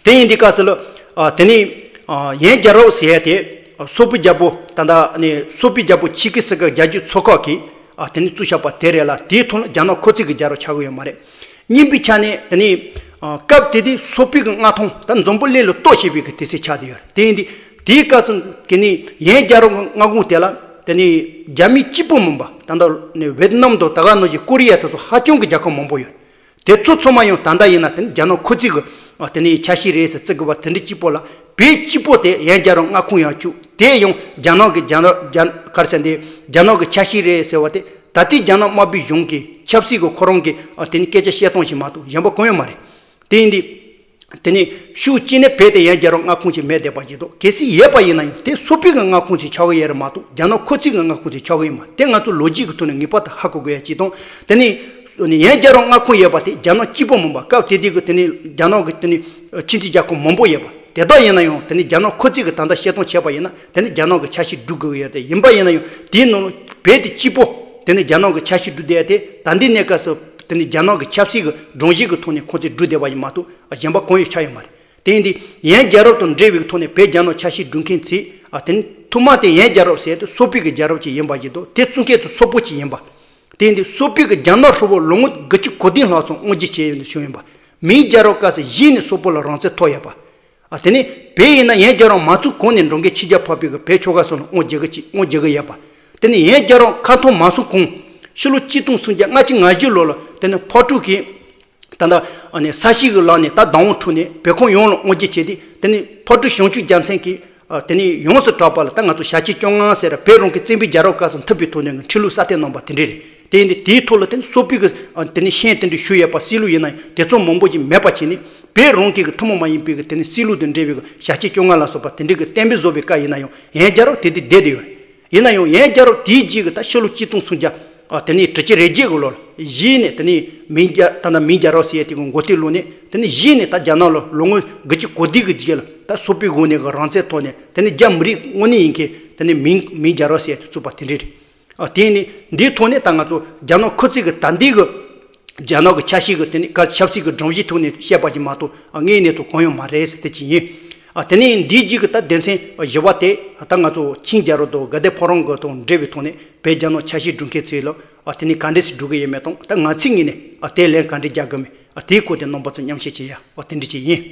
དེ་ཡིན་དུས་སྐབས་སུ་ལ་ཨ་དེ་ནས་ཨ་ཡན་རྒྱལ་རབས་ཟེར་ཏེ་ཨ་སོག་པོའི་རྒྱལ་པོ་ད་ལྟ་ནི་སོག་པོའི་རྒྱལ་པོ་ཆིང་གི་སི་ཁ་རྒྱལ་རྒྱུད་ཚོ་ཁག་གིས་ཨ་དེ་ནས་བཙུགས་བཞག་པ་དེ་རེད་ལ། དེའི་ཐོག་ལ་རྒྱ་ནག་ཁོ་ཚོས་གི་རྒྱལ་རབས་ཆགས་ཀྱི་ཡོད་མ་རེད། གཉིས་པའི་ཆ་ནས་དེ་ནས་ཨ་སྐབས་དེ་དུས་སོག་པོའི་གི་མངའ་ཐང་ད་འཛམ་བུ་གླིང་ལ་གཏོར་བྱེད་པའི་གི་དུས་ཚོད་ཆགས་བསྡད་ཡོད་རེད། དེ་ཡིན་དུས་དེའི་སྐབས་སུ་གི་ནི་ཡན་རྒྱལ་རབས་གི་མངའ་ཁོངས་དེ་ལ་དེ་ནས་རྒྱ་མི་གཅིག་པོ་མིན་པ་ད་ལྟ་ནི་ཝེ་ཏི་ནམ་དང་ད་ག་ནང་བཞིན་ཀོ་རི་ཡ་དེ་ཚོ་ཧ་ཅང་གི་རྒྱལ་ཁབ་མང་པོ་ཡོད། དེ་ཚོ་ཚང་མ་ཡང་ད་ལྟ་ཡིན་ན་དེ་ནི་རྒྱ་ནག་ཁོ་ཚོས་གི་ཨ་དེ་ནི་ཆ་ཤས་རེད་ཟེར་བརྩི་དགོས་པ་དེ་འདྲ་གཅིག་པོ་ལ། བོད་གཅིག་པོ་དེ་ཡན་རྒྱལ་རབས་མངའ་ཁོངས་ཡང་བཅུག་དེ་ཡང་རྒྱ་ནག་གི་རྒྱ་ནག་རྒྱ་ག་རེ་ཟེར་འདི་རྒྱ་ནག་གི་ཆ་ཤས་རེད་ཟེར་བ་དེ་ ད་ལྟའི་རྒྱ་ནག་དམར་པོའི་གཞུང་གི་ཆབ་སྲིད་ཀྱི་ཁོ་རང་གི་ཨ་དེ་ནི་སྐད་ཆ་བཤད་སྟངས་ཤིག་མ་གཏོགས་གཞན་པ་གང་ཡང་མ་རེད། དེ་ཡིན་དུས། དེ་ནི་ཤུགས་གཅིག་ནས་བོད་དེ་ཡང་རྒྱལ་རབས་མངའ་ཁོངས་ཅིག་མེད་བསྡད་པ་ཞིག་འདུག་གལ་སྲིད་ཡོད་པ་ཡིན་ན་ཡང་དེ་སོག་པོའི་གི་མངའ་ཁོངས་ཅིག་ཆགས་ཀྱི་ཡོད་རེད་མ་གཏོགས་རྒྱ་ནག་ཁོ་ཚོའི་གི་མངའ་ཁོངས་ཅིག་ཆགས་ཀྱི་ཡོད་མ་རེད། དེ་ང་ཚོ་ལོ་རྒྱུས་ཀྱི་ཐོག་ནས་ངེས་པར་དུ་ཧ་གོ་དགོས་ཡ་གཅིག་དང་། དེ་ནི་ཡང་རྒྱལ་རབས་མངའ་ཁོངས་ཡོད་པ་དེ་རྒྱ་ནག་གཅིག་པོ་མིན་པ། སྐབས་དེ་དུས་ཀྱི་དེ་ནི་རྒྱ་ནག་གི་དེ་ནི་ཕྱི་འཐེན་རྒྱལ་ཁབ་མང་པོ་ཡོད་པ་དེ་དག་ཡིན་ན་ཡང་དེ་ནི་རྒྱ་ནག་ཁོ་ཚོའི་གི་ད་ལྟ་བཤད་སྟངས་བྱས་པ་ཡིན་ན་དེ་ནི་རྒྱ་ནག་གི་ཆ་ཤས་སྒྲུབ་དགོས་ཀྱི་ཡོད་རེད། དེ་ཡིན་པ་ཡིན་ན་ཡང་དེའི་ནང་ལ་བོད་དེ་གཅིག་པོ་དེ་ནི་རྒྱ་ནག་གི་ཆ་ཤས་སྒྲུབ་བསྡད་ཡ་དེ་ད་ལྟའི་གནས་སྐབས་སུ་དེ་ནི་རྒྱ་ནག་གི་ཆབ་སྲིད་ཀྱི་སྒྲོམ་གཞི་གི་ཐོག་ནས་ཁོང་ཚོས་སྒྲུབ་བསྡད་པ་ཡིན་མ་གཏོགས་གཞན་པ་གང་ཡང་ཆགས་ཡོད་མ་རེད། དེ་ཡིན་དུས་ཡང་རྒྱལ་རབས་དང་འབྲེལ་བའི་ཐོག་ནས་བོད་རྒྱ་ནག་ཆ་ཤས་སྒྲུབ་མཁན་ཚོས་ཨ་དེ་ནི་ཐོག་མ་དེ་ཡང་རྒྱལ་རབས་ཟེར་དུས་སོག་པོའི་གི་རྒྱལ་རབས་ཅིག་ཡིན་པ་ཞིག་འདུག་དེ་བཙུགས་མཁན་དེ་སོག་པོ་ཅིག་ཡིན་པ། དེ་ཡིན་དུས་སོག་པོའི་གི་རྒྱ་ནག་ཧྲིལ་པོ་ལོ་ངོ་དགུ་བཅུ་གོ་བདུན་ལྷག་ཙམ་དབང་སྒྱུར་བྱས་ཡོད་བྱུང་ཡིན་པ། མིང་རྒྱལ་རབས་སྐབས་སུ་གཞི་ནས་སོག་པོ་ལ་རང་བཙན་ཐོབ་ཡོད་པ། ཨ་དེ་ནི་བོད་ཡིན་ན་ཡང་རྒྱལ་རབས་མ་བཙུགས་གོང་ནས་འགྲོ་མཁན་ཕྱི་རྒྱལ་འཕགས་པའི་གི་བོད་ཆོལ་ཁ་གསུམ་ལ་དབང་སྒྱུར་གི་ཅིག་དབང་སྒྱུར་གི་ཡོད་པ། དེ་ནི་ཡང་རྒྱལ་རབས་ཁ་ཐོར་མ་སོང་གོང་ཕྱི་ལོ་ཆིག་སྟོང་སུམ་བརྒྱ་ལྔ་བཅུ་ང་བཞི་ལོ་ལ་དེ་ནི་ཕག་གྲུ་གིས་ད་ལྟ་ཨ་ནི་ས་གཞི་གི་ལམ་ནས་ད་བདག་དབང་འཕྲོག་ནས་བོད་ཁམས་ཡོངས་ལ་དབང་སྒྱུར་བྱས་ཏེ། དེ་ནི་ཕག་གྲུ་བྱང་ཆུབ་རྒྱལ་མཚན་གྱིས་ཨ་དེ་ནི་ཡོངས་སུ་གྲགས་པ་ལ་ད་ང་ཚོ་ཞག་ཆེན་བཅོ་ལྔ་ཟེར་བོད་རང་གི་བཙན་པོའི་རྒྱལ་རབས་སྐབས་སུ་མཐུད་པའི་ཐོག་ནས་ཁྲིམས་ལུགས་གསར་གཏོད་གནང་པ་དེ་འདྲ་རེད། དེ་ཡིན་དུས་དེའི་ཐོག་ལ་དེ་ནི་སོག་པོའི་གི་ཨ་དེ་ནི་ཤན་དེ་འདྲ་ཞུགས་ཡོད་པ་སྲིད་ལུགས་ཡིན་ན་ཡང་དེ་ཚོ་མང་པོ་ཞིག་མེད་པ་བྱས་ནས་བོད་རང་གི་གི་ཐུན་མོང་མ་ཡིན་པའི་གི་དེ་ནི་སྲིད་ལུགས་དང་འབྲེལ་བའི་གི་ཞག་ཆེན་བཅོ་ལྔ་ལ་སོགས་པ་དེ་འདྲའི་གི་གཏན་འབེབས་བཟོ་བའི་བཀའ་ཡིན་ན་ཡང་ཡང་རྒྱལ་རབས་དེ་དུས་བསྡད་དེ་ཡོད་རེད། ཡིན་ན་ཡང་ཡང་རྒྱལ་རབས་དེའི་རྗེས་ཀྱི་ད་ཕྱི་ལོ་ཆིག་སྟོང་སུམ་བརྒྱ་ཨ་དེ་ནས་དྲུག་ཅུ་རེ་བརྒྱད་ཀྱི་ལོར་གཞི་ནས་དེ་ནས་མིང་རྒྱལ་ད་ལྟ་མིང་རྒྱལ་རབས་ཟེར་ཡས་དེ་གི་མགོ་རྟིང་བསློགས་ནས་དེ་ནས་གཞི་ནས་ད་རྒྱ་ནག་ལ་ལོ་ངོ་དགུ་བཅུ་གོ་བདུན་གྱི་རྗེས་ལ་ད་སོག་པོའི་སྒོ་ནས་གི་རང་བཙན་ཐོབ་ནས་དེ་ནས་རྒྱ་མི་རིགས་དངོས་གནས་ཡིན་མཁན་དེ་ནས་མིང་མིང་རྒྱལ་རབས་ཟེར་ཡས་དེ་བཙུགས་པ་དེ་འདྲ་རེད། ཨ་དེ་ནས་འདིའི་ཐོག་ནས་ད་ང་ཚོ་རྒྱ་ནག་ཁོ་ཚོས་གི་ད་འདི་གི་རྒྱ་ནག་གི་ཆ་ཤས་ཀྱི་དེ་ནི་ག་ཆབ་སྲིད་ཀྱི་སྒྲོམ་གཞིའི་ཐོག་ནས་བཤད་པ་ཞིག་མ་གཏོགས་ཨ་དངོས་གནས་དུ་གང་ཡང་མ་རེད་ཟེར་དེ་ཅིག་ཡིན། ཨ་དེ་ནས་འདིའི་རྗེས་ཀྱི་ད་སྡེ་ཚན་བཞི་པ་དེ་ད་ང་ཚོ་ཆིང་རྒྱལ་རབས་དང་དགའ་ལྡན་ཕོ་བྲང་གི་དང་འབྲེལ་བའི་ཐོག་ནས་བོད་རྒྱ་ནག་ཆ་ཤས་སྒྲུབ་མཁན་ཚོས་ལ་ཨ་དེ་ནི་ག་འདྲས་སེ་སྒྲུབ་གི་ཡོད་མེད་དང་ད་ང་ཚོའི་ངོས་ནས་ཨ་དེ་ལན་ག་འདྲས་རྒྱག་གི་མེད་ཨ་དེའི་སྐོར་དེ་རྣམ་པ་ཚོ་མཉམ་བཤད་བྱེད་ཡ་ཨ་དེ་འདྲས་ཅིག་ཡིན།